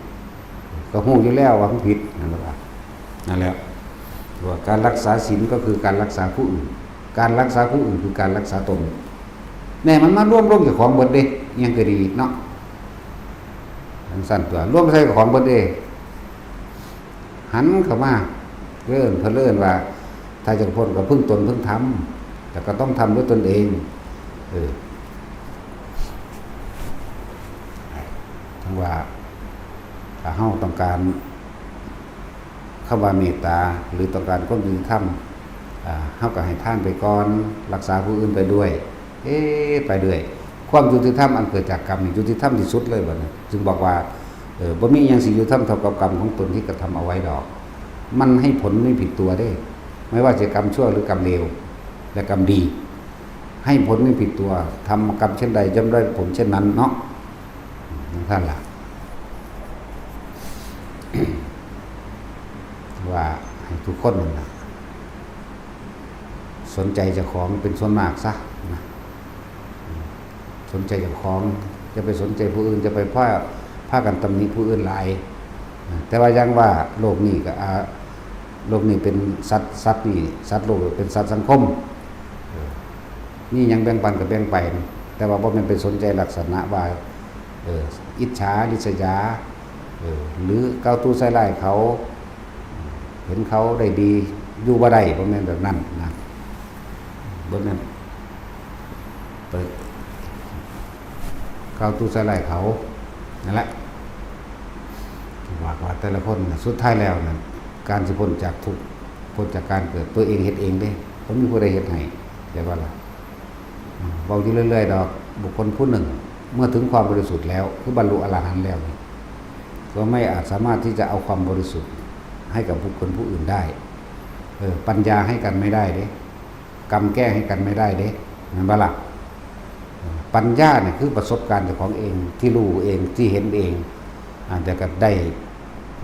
ก็ฮู้อยู่แล้วว่ามันผิด นั่นแหละว่า นั่นแหละ ว่าการรักษาศีลก็คือการรักษาผู้อื่น การรักษาผู้อื่นคือการรักษาตน แน่ มันมารวมลงเจ้าของเบิดเด้ อิหยังก็ดีเนาะ จังซั่นตัว รวมใส่เจ้าของเบิดเด้ หันเข้ามา เอิ้น เพิ่นเอิ้นว่า ถ้าจะพ้นก็พึ่งตนพึ่งธรรม แต่ก็ต้องทำด้วยตนเอง เออ ทั้งว่า ถ้าเฮาต้องการคำว่าเมตตา หรือต้องการความยุติธรรม อ่า เฮาก็ให้ทานไปก่อน รักษาผู้อื่นไปด้วย เอ๊ะ ไปเรื่อย ความยุติธรรมอันเกิดจากกรรมนี่ยุติธรรมที่สุดเลยบัดนี้ จึงบอกว่า เออ บ่มีอิหยังสิยุติธรรมเท่ากับกรรมของตนที่กระทำเอาไว้ดอก มันให้ผลไม่ผิดตัวเด้ ไม่ว่าจะกรรมชั่วหรือกรรมเลว และกรรมดี ให้ผลไม่ผิดตัว ทำกรรมเช่นใดย่อมได้ผลเช่นนั้นเนาะ นั่นท่านล่ะ ว่าให้ทุกคนนั่นน่ะ สนใจเจ้าของเป็นส่วนมากซะนะ สนใจเจ้าของ จะไปสนใจผู้อื่น จะไปพา พากันตำหนิผู้อื่นหลายนะ แต่ว่าอย่างว่าโลกนี้ก็ อ่า โลกนี้เป็นสัตว์ สัตว์นี่ สัตว์โลกเป็นสัตว์สังคม เออ มีหยังแบ่งปันก็แบ่งไป แต่ว่าบ่แม่นไปสนใจลักษณะว่า เออ อิจฉาริษยา เออ หรือเกาตู้ใส่ร้ายเขา เห็นเขาได้ดี อยู่บ่ได้ บ่แม่นแบบนั้นนะ บ่แม่นไปเกาตู้ใส่ร้ายเขา นั่นแหละ ว่า ว่าแต่ละคนน่ะ สุดท้ายแล้วนั่น การสิพ้นจากทุกข์ พ้นจากการเกิด ตัวเองเฮ็ดเองเด้ บ่มีผู้ใดเฮ็ดให้ แต่ว่าล่ะ เว้าอยู่เรื่อยๆดอก บุคคลผู้หนึ่ง เมื่อถึงความบริสุทธิ์แล้ว คือบรรลุอรหันต์แล้วนี่ ก็ไม่อาจสามารถที่จะเอาความบริสุทธิ์ให้กับบุคคลผู้อื่นได้ เออ ปัญญาให้กันไม่ได้เด้ กรรมแก้ให้กันไม่ได้เด้ แม่นบ่ล่ะ เออ ปัญญาเนี่ยคือประสบการณ์เจ้าของเอง ที่รู้เอง ที่เห็นเอง อาจจะก็ได้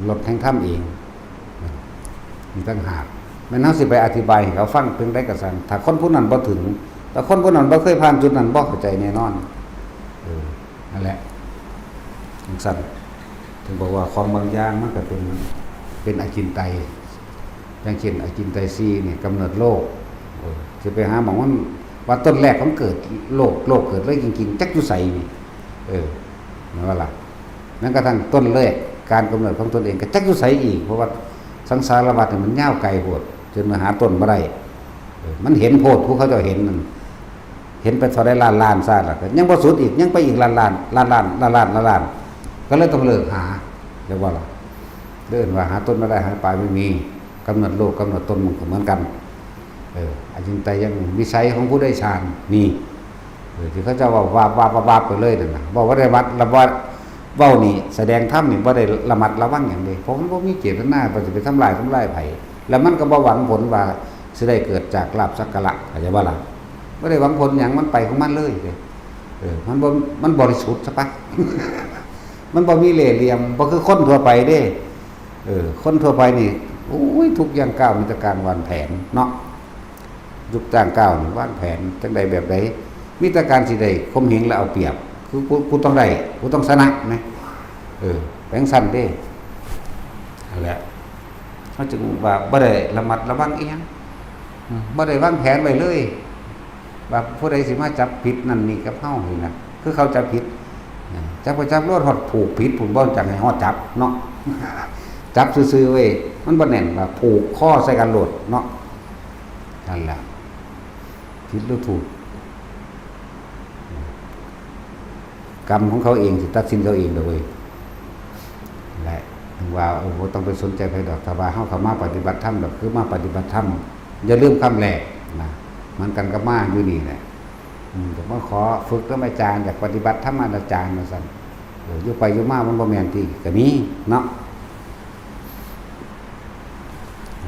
รสแห่งธรรมเอง มีต่างหาก แม่นเฮาสิไปอธิบายให้เขาฟังเพียงใดก็ซั่น ถ้าคนผู้นั้นบ่ถึง ถ้าคนผู้นั้นบ่เคยผ่านจุดนั้น บ่เข้าใจแน่นอน เออ นั่นแหละ จังซั่น ถึงบอกว่าของบางอย่างมันก็เป็น เป็นอจินไตย อย่างเช่นอจินไตยสี่นี่ กำเนิดโลก เออ สิไปหาหม่องมัน ว่าต้นแรกของเกิดโลก โลกเกิดเลยจริงๆ จักอยู่ไสนี่ เออ แม่นบ่ล่ะ? แม้กระทั่งต้นแรก การกำเนิดของตนเองก็จักอยู่ไสอีก เพราะว่าสังสารวัฏนี่มันยาวไกลโพด จนมาหาต้นบ่ได้ เออ มันเห็นโพด ผู้เขาเจ้าเห็นนั่น เห็นไปเท่าใดล้านล้านชาติแล้ว ก็ยังบ่สุดอีก ยังไปอีกล้านล้าน ล้านล้าน ล้านล้าน ล้านล้าน ก็เลยต้องเลิกหา เรียกว่าล่ะ เดินว่าหาต้นไม่ได้ หาปลายไม่มี กำหนดโลก กำหนดตนมันก็เหมือนกัน เออ อจินไตยังวิสัยของผู้ได้ฌาน นี่ เออ ที่เขาเจ้าว่าวาบวาบวาบวาบไปเลยนั่นน่ะ เว้าบ่ได้ระมัดระวัง เว้านี่แสดงธรรมนี่บ่ได้ระมัดระวังหยังเด้ เพราะมันบ่มีเจตนาว่าสิไปทำลาย ทำลายไผ แล้วมันก็บ่หวังผลว่าสิได้เกิดจากลาภสักการะ เข้าใจบ่ล่ะ? บ่ได้หวังผลหยัง มันไปของมันเลยเด้ เออ มันบ่ มันบริสุทธิ์ซะปะ มันบ่มีเล่ห์เหลี่ยม บ่คือคนทั่วไปเด้ เออ คนทั่วไปนี่ โอ้ย ทุกย่างก้าวมีแต่การวางแผนเนาะ ทุกย่างก้าวนี่วางแผนจั่งใดแบบใด มีแต่การสิได้ข่มเหงและเอาเปรียบ คือกู กูต้องได้ กูต้องชนะนะ เออ แปลงสั้นเด้ นั่นแหละ เขาจึงว่าบ่ได้ระมัดระวังอีหยัง อืม บ่ได้วางแผนไว้เลย ว่าผู้ใดสิมาจับผิดนั่นนี่กับเฮานี่นะ คือเขาจับผิด จับก็จับโลด ฮอดผูกผิด ผมบ่จักให้ฮอดจับเนาะ จับซื่อๆเว้ย มันบ่แน่น ว่าผูกคอใส่กันโลดเนาะ นั่นแหละ ผิดหรือถูก กรรมของเขาเองสิตัดสินเขาเองดอกเว้ย และถึงว่า เออ บ่ต้องไปสนใจไผดอก ถ้าว่าเฮาเข้ามาปฏิบัติธรรมดอก คือมาปฏิบัติธรรม อย่าลืมคำแรกนะ เหมือนกันกับมาอยู่นี่แหละ อืม ก็มาขอฝึกนำอาจารย์ อยากปฏิบัติธรรมนำอาจารย์ว่าซั่น เออ อยู่ไปอยู่มามันบ่แม่นติ ก็มีเนาะ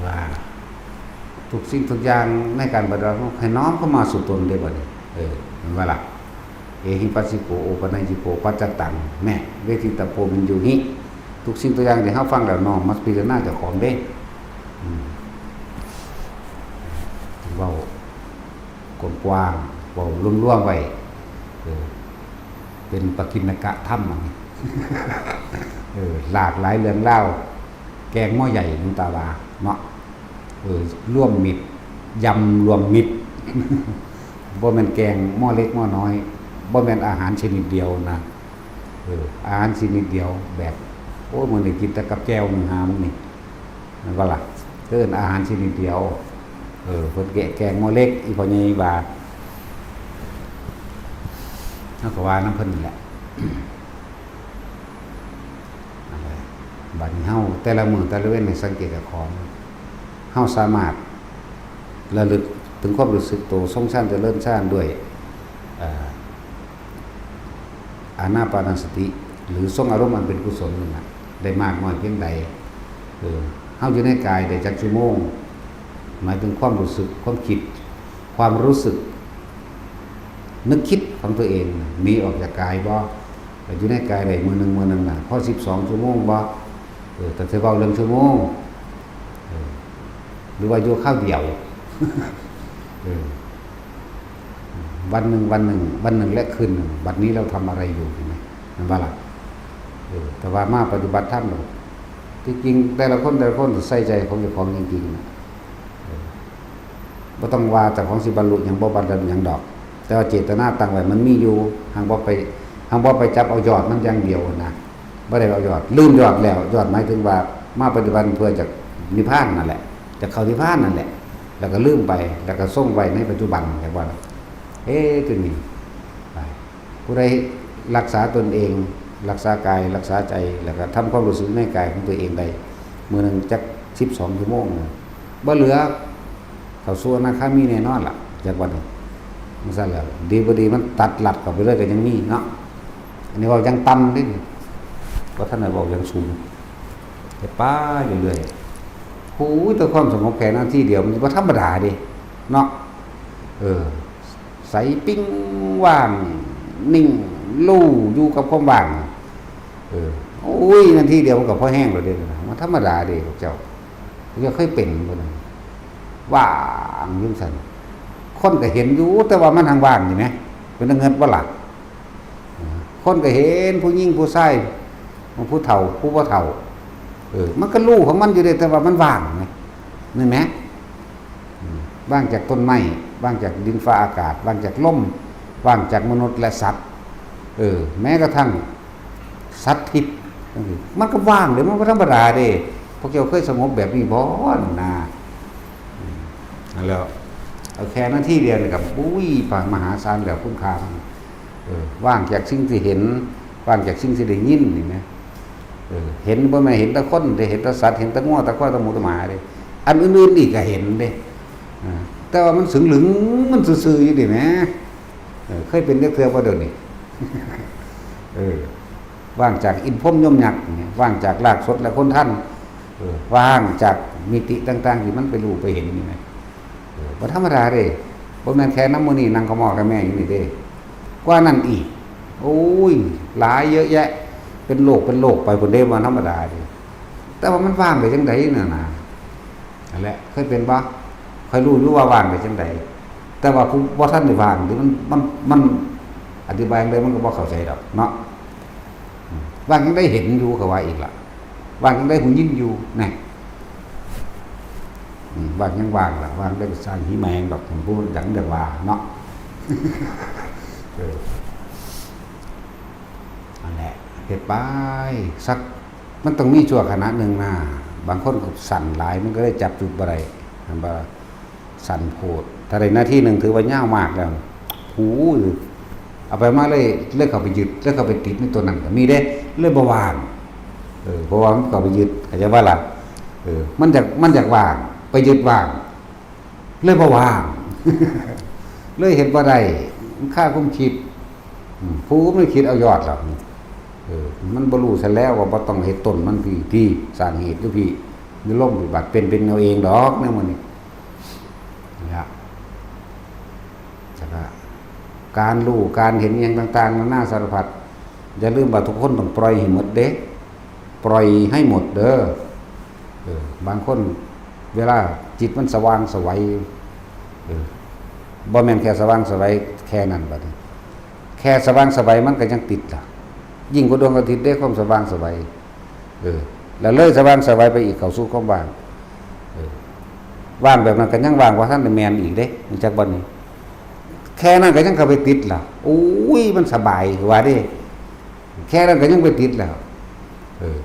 ว่า ทุกสิ่งทุกอย่างในการปฏิบัติให้น้อมเข้ามาสู่ตนเด้บัดนี้ เออ แม่นบ่ล่ะ? เอหิปัสสิโก โอปัญญิโก ปัจจตัง แน่ เวทิตาโพวิญญูหิ ทุกสิ่งทุกอย่างที่เฮาฟังแล้วน้อมมาพิจารณาเจ้าของเด้ อืม เว้า กว้างๆ เว้ารวมๆไว้ เออ เป็นปกิณกะธรรมอันนี้ เออ หลากหลายเรื่องราว แกงหม้อใหญ่ หลวงตาว่า เนาะ เออ รวมมิตร ยำรวมมิตร บ่แม่นแกงหม้อเล็กหม้อน้อย บ่แม่นอาหารชนิดเดียวนะ เออ อาหารชนิดเดียวแบบ โอ้ย มื้อนี้กินแต่กับแจ่วหนึ่งหามื้อนี้ แม่นบ่ล่ะ? เอิ้นอาหารชนิดเดียว เออ เพิ่นแกะแกงหม้อเล็ก อีพ่อใหญ่ว่า เฮาก็ว่านำเพิ่นนั่นแหละ นั่นแหละ บัดนี้เฮาแต่ละมื้อแต่ละเว็นให้สังเกตเจ้าของ เฮาสามารถระลึกถึงความรู้สึกโต ทรงฌานเจริญฌานด้วย เอ่อ อานาปานสติ หรือทรงอารมณ์อันเป็นกุศลนั่นน่ะ ได้มากน้อยเพียงใด เออ เฮาอยู่ในกายได้จักชั่วโมง หมายถึงความรู้สึก ความคิด ความรู้สึก นึกคิดของตัวเองน่ะ หนีออกจากกายบ่ แต่อยู่ในกายได้มื้อหนึ่ง มื้อหนึ่งน่ะ พอสิบสองชั่วโมงบ่ เออ แต่สิเว้าเรื่องชั่วโมง เออ หรือว่าอยู่คราวเดียว เออ วันหนึ่ง วันหนึ่ง วันหนึ่งและคืนหนึ่ง บัดนี้เราทำอะไรอยู่ เห็นไหม? แม่นบ่ล่ะ? เออ แต่ว่ามาปฏิบัติธรรม ที่จริงแต่ละคน แต่ละคนใส่ใจของเจ้าของจริงๆนะ เออ บ่ต้องว่าเจ้าของสิบรรลุหยัง บ่บรรลุหยังดอก แต่ว่าเจตนาตั้งไว้มันมีอยู่ หากบ่ไป หากบ่ไปจับเอายอดมันอย่างเดียวนะ บ่ได้เอายอด ลืมยอดแล้ว ยอดหมายถึงว่ามาปฏิบัติเพื่อจะนิพพานนั่นแหละ จะเข้านิพพานนั่นแหละ แล้วก็ลืมไป แล้วก็ทรงไว้ในปัจจุบัน เรียกว่า เอ๊ะ ตัวนี้ ไป ผู้ใดรักษาตนเอง รักษากาย รักษาใจ แล้วก็ทำความรู้สึกในกายของตัวเองได้ มื้อหนึ่งจักสิบสองชั่วโมงนะ บ่เหลือ เข้าสู่อนาคามีแน่นอนล่ะ จักวันนี้ จั่งซั้นแหละ ดีบ่ดีมันตัดลัดเข้าไปเลยก็ยังมีเนาะ อันนี้เว้าอย่างต่ำเด้ บ่ทันได้เว้าอย่างสูง แต่ป้าอยู่เรื่อย โอ้ย แต่ความสงบแค่นาทีเดียวมันบ่ธรรมดาเด้ เนาะ เออ ใสปิ้ง ว่าง นิ่ง ลู่ อยู่กับความว่าง เออ โอ้ย นาทีเดียวมันก็พอแฮงแล้วเด้นะ มันธรรมดาเด้พวกเจ้า พวกเจ้าเคยเป็นบ่นะ ว่างอยู่ซั่น คนก็เห็นอยู่ แต่ว่ามันหั้งว่างนี่แหม เป็นตาเงิดบ่ล่ะ? คนก็เห็นผู้หญิงผู้ชาย ผู้เฒ่า ผู้บ่เฒ่า เออ มันก็ลู่ของมันอยู่เด้ แต่ว่ามันว่างไง แม่นไหม? อืม ว่างจากต้นไม้ ว่างจากดินฟ้าอากาศ ว่างจากลม ว่างจากมนุษย์และสัตว์ เออ แม้กระทั่งสัตว์ทิพย์จังซี้ มันก็ว่างเด้ มันบ่ธรรมดาเด้ พวกเจ้าเคยสงบแบบนี้บ่นะ อืม นั่นแหล้ว เอาแค่นาทีเดียวนี่ก็ อุ้ย ปานมหาศาลแล้ว คุณค่ามัน เออ ว่างจากสิ่งที่เห็น ว่างจากสิ่งที่ได้ยินนี่นะ เออ เห็นบ่แม่นเห็นแต่คนเด้ เห็นแต่สัตว์ เห็นแต่งัว แต่ควาย แต่หมู แต่หมาเด้ อันอื่นๆอีกก็เห็นเด้ อ่า แต่ว่ามันสึงหลึงมันซื่อๆอยู่เด้แหม เออ เคยเป็นจักเทื่อบ่เดี๋ยวนี้ เออ ว่างจากอินพรหมยมยักษ์เนี่ย ว่างจากรากสดและโคนธัน เออ ว่างจากมิติต่างๆที่มันไปรู้ไปเห็นนี่นะ เออ บ่ธรรมดาเด้ บ่แม่นแค่นำมื้อนี้นั่งขะหม้อกับแม่อยู่นี่เด้ กว่านั้นอีก โอ้ย หลายเยอะแยะ เป็นโลกเป็นโลกไปพุ้นเด้ บ่ธรรมดาเด้ แต่ว่ามันว่างไปจังใดนั่นน่ะ นั่นแหละ เคยเป็นบ่ ข้อยรู้อยู่ว่าว่างไปจังใด แต่ว่าผู้บ่ทันได้ว่างนี่มัน มัน มันอธิบายจังใดมันก็บ่เข้าใจดอกเนาะ อืม ว่างจังใดเห็นอยู่ก็ว่าอีกล่ะ ว่างจังใดหูยินอยู่ แน่ อืม ว่างยังว่างล่ะ ว่างได้ไปสร้างหิแมงดอก ผมพูดอย่างเดียวว่าเนาะ เออ นั่นแหละ เฮ็ดไป สัก มันต้องมีชั่วขณะหนึ่งนะ บางคนก็สั่นหลาย มันก็เลยจับจุดบ่ได้ หั้นบ่ สั่นโพด ถ้าได้นาทีหนึ่งถือว่ายาวมากแล้ว หู เอาไปมาเลย เลยเข้าไปยึด เลยเข้าไปติดในตัวนั้นก็มีเด้ เลยบ่ว่าง เออ เพราะว่ามันเข้าไปยึด เข้าใจบ่ล่ะ เออ มันอยาก มันอยากว่าง ไปยึดว่าง เลยบ่ว่าง เลยเฮ็ดบ่ได้ มันคาความคิด อืม ผู้มันคิดเอายอดล่ะ เออ มันบ่รู้ซะแล้วว่าบ่ต้องเฮ็ดต้นมันพีพี สร้างเหตุอยู่พี อยู่ลมพี บัดเป็น เป็นเอาเองดอกแนวหมู่นี้ นี่ล่ะ แล้วก็การรู้การเห็นอิหยังต่างๆนานาสารพัด อย่าลืมว่าทุกคนต้องปล่อยให้หมดเด้ ปล่อยให้หมดเด้อ เออ บางคนเวลาจิตมันสว่างไสว เออ บ่แม่นแค่สว่างไสวแค่นั้นบัดนี้ แค่สว่างไสวมันก็ยังติดล่ะ ยิ่งกว่าดวงอาทิตย์เด้ ความสว่างไสว เออ แล้วเลยสว่างไสวไปอีก เข้าสู่ความว่าง เออ ว่างแบบนั้นก็ยังว่างบ่ทันได้แม่นอีกเด้ รู้จักบ่นี่ แค่นั้นก็ยังเข้าไปติดล่ะ โอ้ย มันสบายว่าเด้ แค่นั้นก็ยังไปติดแล้ว เออ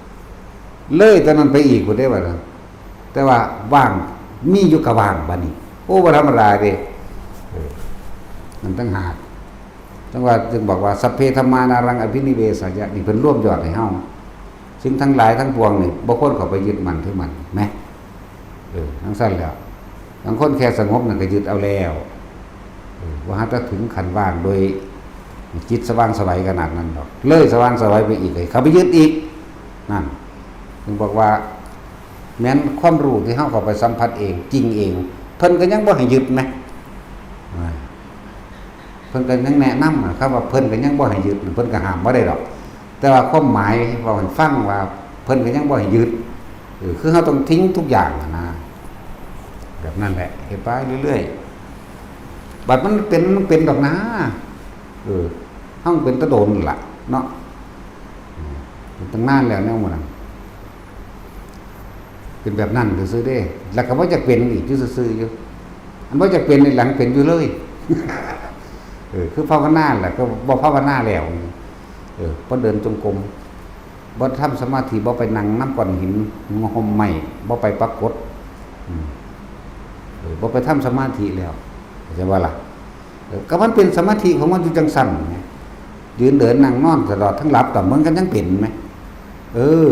เลยตอนนั้นไปอีกพุ้นเด้บัดนั้น แต่ว่าว่าง มีอยู่ก็ว่างบัดนี้ โอ้ บ่ธรรมดาเด้ เออ มันต่างหาก จั่งว่า จึงบอกว่า สัพเพธัมมานารังอภินิเวสายะ นี่เพิ่นรวมยอดให้เฮา สิ่งทั้งหลายทั้งปวงนี่ บ่ควรเข้าไปยึดมั่นถือมั่น แหม เออ จั่งซั้นแล้ว บางคนแค่สงบนั่นก็ยึดเอาแล้ว เออ บ่หาแต่ถึงขั้นว่างโดยจิตสว่างไสวขนาดนั้นดอก เลยสว่างไสวไปอีกเลย เข้าไปยึดอีก นั่น ถึงบอกว่า แม้นความรู้ที่เฮาเข้าไปสัมผัสเอง จริงเอง เพิ่นก็ยังบ่ให้ยึดแหม อ่า เพิ่นก็ยังแนะนำอะ คำว่าเพิ่นก็ยังบ่ให้ยึด เพิ่นก็ห้ามบ่ได้ดอก แต่ว่าความหมายเว้าให้ฟังว่าเพิ่นก็ยังบ่ให้ยึด เออ คือเฮาต้องทิ้งทุกอย่างอะนะ แบบนั้นแหละ เฮ็ดไปเรื่อยๆ บัดมันเป็น มันเป็นดอกนะ เออ เฮาเป็นแตะโดนล่ะเนาะ อืม เป็นตั้งนานแล้วแนวหมู่นั้น เป็นแบบนั้นซื่อๆเด้ แล้วก็บ่อยากเป็นอีกอยู่ซื่อๆอยู่ อันบ่อยากเป็นนี่หลังเป็นอยู่เลย เออ คือภาวนาแหละ ก็บ่ภาวนาแล้ว เออ บ่เดินจงกรม บ่ทำสมาธิ บ่ไปนั่งนำก้อนหิน งมไม้ บ่ไปปรากฏ อืม เออ บ่ไปทำสมาธิแล้ว เข้าใจบ่ล่ะ เออ ก็มันเป็นสมาธิของมันอยู่จั่งซั้นไง ยืนเดินนั่งนอนตลอดทั้งหลับต่อ มันก็ยังเป็นไหม เออ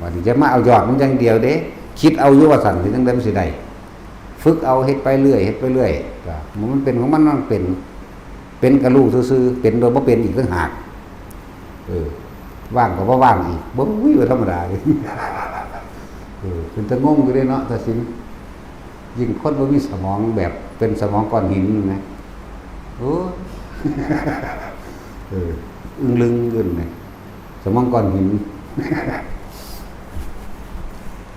บัดนี้จะมาเอายอดมันอย่างเดียวเด้ คิดเอาอยู่ว่าซั่น สิจั่งใดมันสิได้ ฝึกเอา เฮ็ดไปเรื่อย เฮ็ดไปเรื่อย ก็มันเป็นของมัน มันเป็น เป็นก็รู้ซื่อๆ เป็นโดยบ่เป็นอีกต่างหาก เออ ว่างก็บ่ว่างอีก บ่ อุ้ย บ่ธรรมดาเลย เออ เป็นตะงงอยู่เด้เนาะ ตาสิน ยิ่งคนบ่มีสมองแบบเป็นสมองก้อนหินนะ โอ้ เออ อึ้งลึงขึ้นนะ สมองก้อนหิน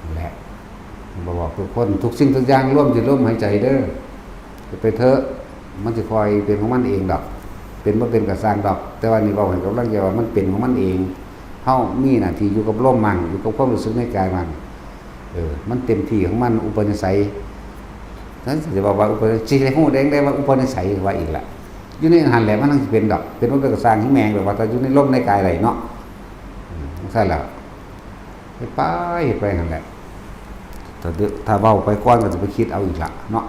นั่นแหละ บอกทุกคน ทุกสิ่งทุกอย่างรวมอยู่ลมหายใจเด้อ ไปเถอะ มันสิคอยเป็นของมันเองดอก เป็นบ่เป็นก็ซ่างดอก แต่ว่านี่เว้าให้กำลังใจว่ามันเป็นของมันเอง เฮามีหน้าที่อยู่กับลมมั่ง อยู่กับความรู้สึกในกายมั่ง เออ มันเต็มที่ของมัน อุปนิสัย นั้นสิบอกว่าอุปนิสัย สิให้ฮู้ได้จั่งใดว่าอุปนิสัยว่าอีกล่ะ อยู่ในหั้นแหละมันจั่งสิเป็นดอก เป็นบ่เป็นก็ซ่างแม่งดอก ว่าถ้าอยู่ในลมในกายได้เนาะ อืม จั่งซั่นล่ะ เฮ็ดไป เฮ็ดไปหั้นแหละ ถ้าเด้อ ถ้าเว้าไปก่อนก็สิไปคิดเอาอีกล่ะเนาะ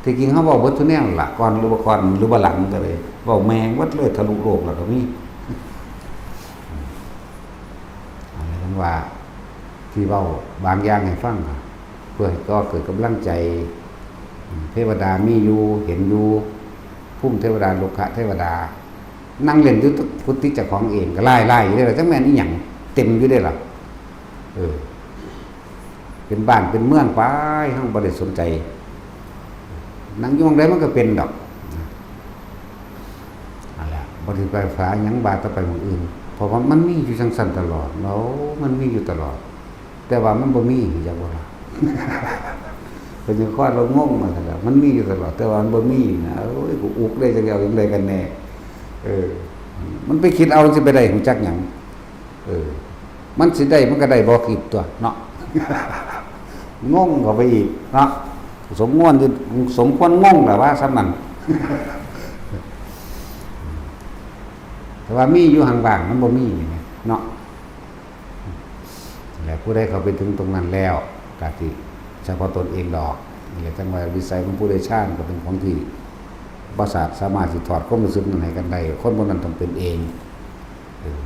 ที่จริงเฮาเว้าเบิดซุแนวนั่นล่ะ ก่อนหรือบ่ก่อน หรือบ่หลังก็เลย เว้าแม่งเบิดเลย ทะลุโลกแล้วก็มี อันนี้เพิ่นว่า ที่เว้าบางอย่างให้ฟังค่ะ เพื่อให้ก่อเกิดกำลังใจ อืม เทวดามีอยู่ เห็นอยู่ ภูมิเทวดา โลกะเทวดา นั่งเล่นอยู่กุฏิเจ้าของเองก็ไล่ๆอยู่เด้ล่ะ จักแม่นอีหยัง เต็มอยู่เด้ล่ะ เออ เป็นบ้านเป็นเมืองไป เฮาบ่ได้สนใจ นั่งอยู่หม่องใดมันก็เป็นดอก นั่นแหละ บ่ได้ไปฟ้าหยัง ว่าแต่ไปหม่องอื่น เพราะว่ามันมีอยู่จั่งซั่นตลอด โอ้ มันมีอยู่ตลอด แต่ว่ามันบ่มี จักว่าล่ะ เพิ่นยังคอยเรางงมาซั่นแหละ มันมีอยู่ตลอด แต่ว่ามันบ่มีนะ โอ้ย กูอุกเลย จักเอาจั่งใดกันแน่ เออ มันไปคิดเอา สิไปได้ฮู้จักหยัง เออ มันสิได้ มันก็ได้บ่คิดตั๊วเนาะ งงเข้าไปอีกเนาะ สมควรอยู่ สมควรงงแหละว่าซ่ำนั้น แต่ว่ามีอยู่ห่างว่าง มันบ่มีนี่ไงเนาะ และผู้ใดเข้าไปถึงตรงนั้นแล้ว ก็สิเฉพาะตนเองดอก นี่แหละจั่งว่าวิสัยของผู้ได้ฌานก็เป็นของที่บ่สามารถสิถอดความรู้สึกนั้นให้กันได้ คนพวกนั้นต้องเป็นเอง เออ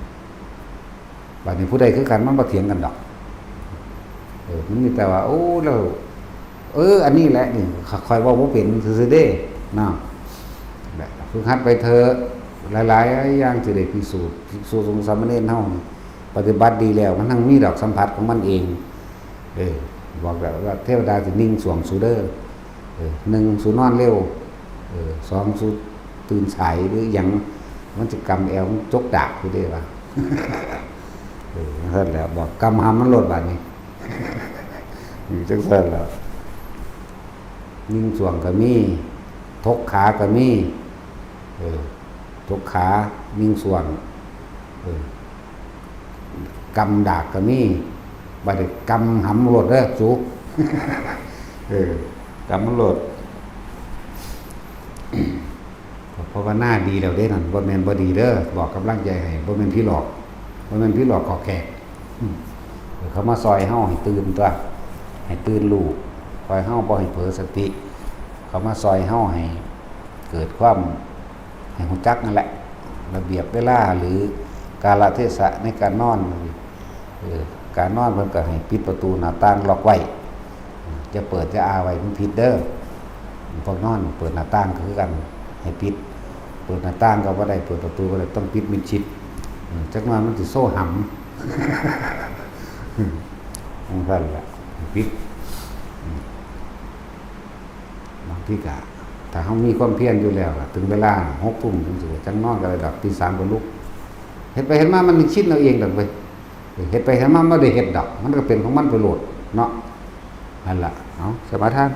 บัดนี้ผู้ใดคือกัน มันบ่เถียงกันดอก เออ มันมีแต่ว่า โอ้ แล้ว เออ อันนี้แหละนี่ ข้อยเว้าบ่เป็นซื่อๆเด้ เนาะ แบบ ฝึกหัดไปเถอะ หลายๆอย่างสิได้พิสูจน์ ภิกษุสงฆ์สามเณรเฮานี่ ปฏิบัติดีแล้ว มันทั้งมีดอกสัมผัสของมันเอง เออ บอกแล้วว่าเทวดาสินิ่งสรวงสูเด้อ เออ หนึ่ง สูนอนเร็ว เออ สอง สูตื่นสายหรือหยัง มันสิกำแอว มันจกดากอยู่เด้ว่า เออ จั่งซั่นแหละ บอกกำหำมันโลดบาดนี้ อยู่จั่งซั่นแหละ นิ่งสรวงก็มี ถกขาก็มี เออ ถกขา นิ่งสรวง เออ กำดากก็มี บัดนี้กำหำโลดเด้อสู เออ กำมันโลด ภาวนาดีแล้วเด้นั่น บ่แม่นบ่ดีเด้อ บอกกำลังใจให้ บ่แม่นผีหลอก บ่แม่นผีหลอกขอแขก อืม เขามาซอยเฮาให้ตื่นตั๊ว ให้ตื่นรู้ ซอยเฮาบ่ให้เผลอสติ เขามาซอยเฮาให้เกิดความ ให้ฮู้จักนั่นแหละ ระเบียบเวลาหรือกาลเทศะในการนอน เออ การนอนเพิ่นก็ให้ปิดประตูหน้าต่างล็อกไว้ จะเปิดจะอาไว้มันผิดเด้อ พวกนอนเปิดหน้าต่างก็คือกัน ให้ปิด เปิดหน้าต่างก็บ่ได้ เปิดประตูบ่ได้ ต้องปิดมิดชิด อืม จักหน่อยมันสิโซ่หำ จั่งซั่นแหละ ให้ปิด อืม บางทีก็ ถ้าเฮามีความเพียรอยู่แล้วล่ะ ถึงเวลาหกทุ่มจั่งซี้ จั่งนอนก็ได้ดอก ตีสามก็ลุก เฮ็ดไปเฮ็ดมามันชินเอาเองดอกเว้ย เฮ็ดไปเฮ็ดมามันบ่ได้เฮ็ดดอก มันก็เป็นของมันไปโลดเนาะ นั่นล่ะ เอา สมาทาน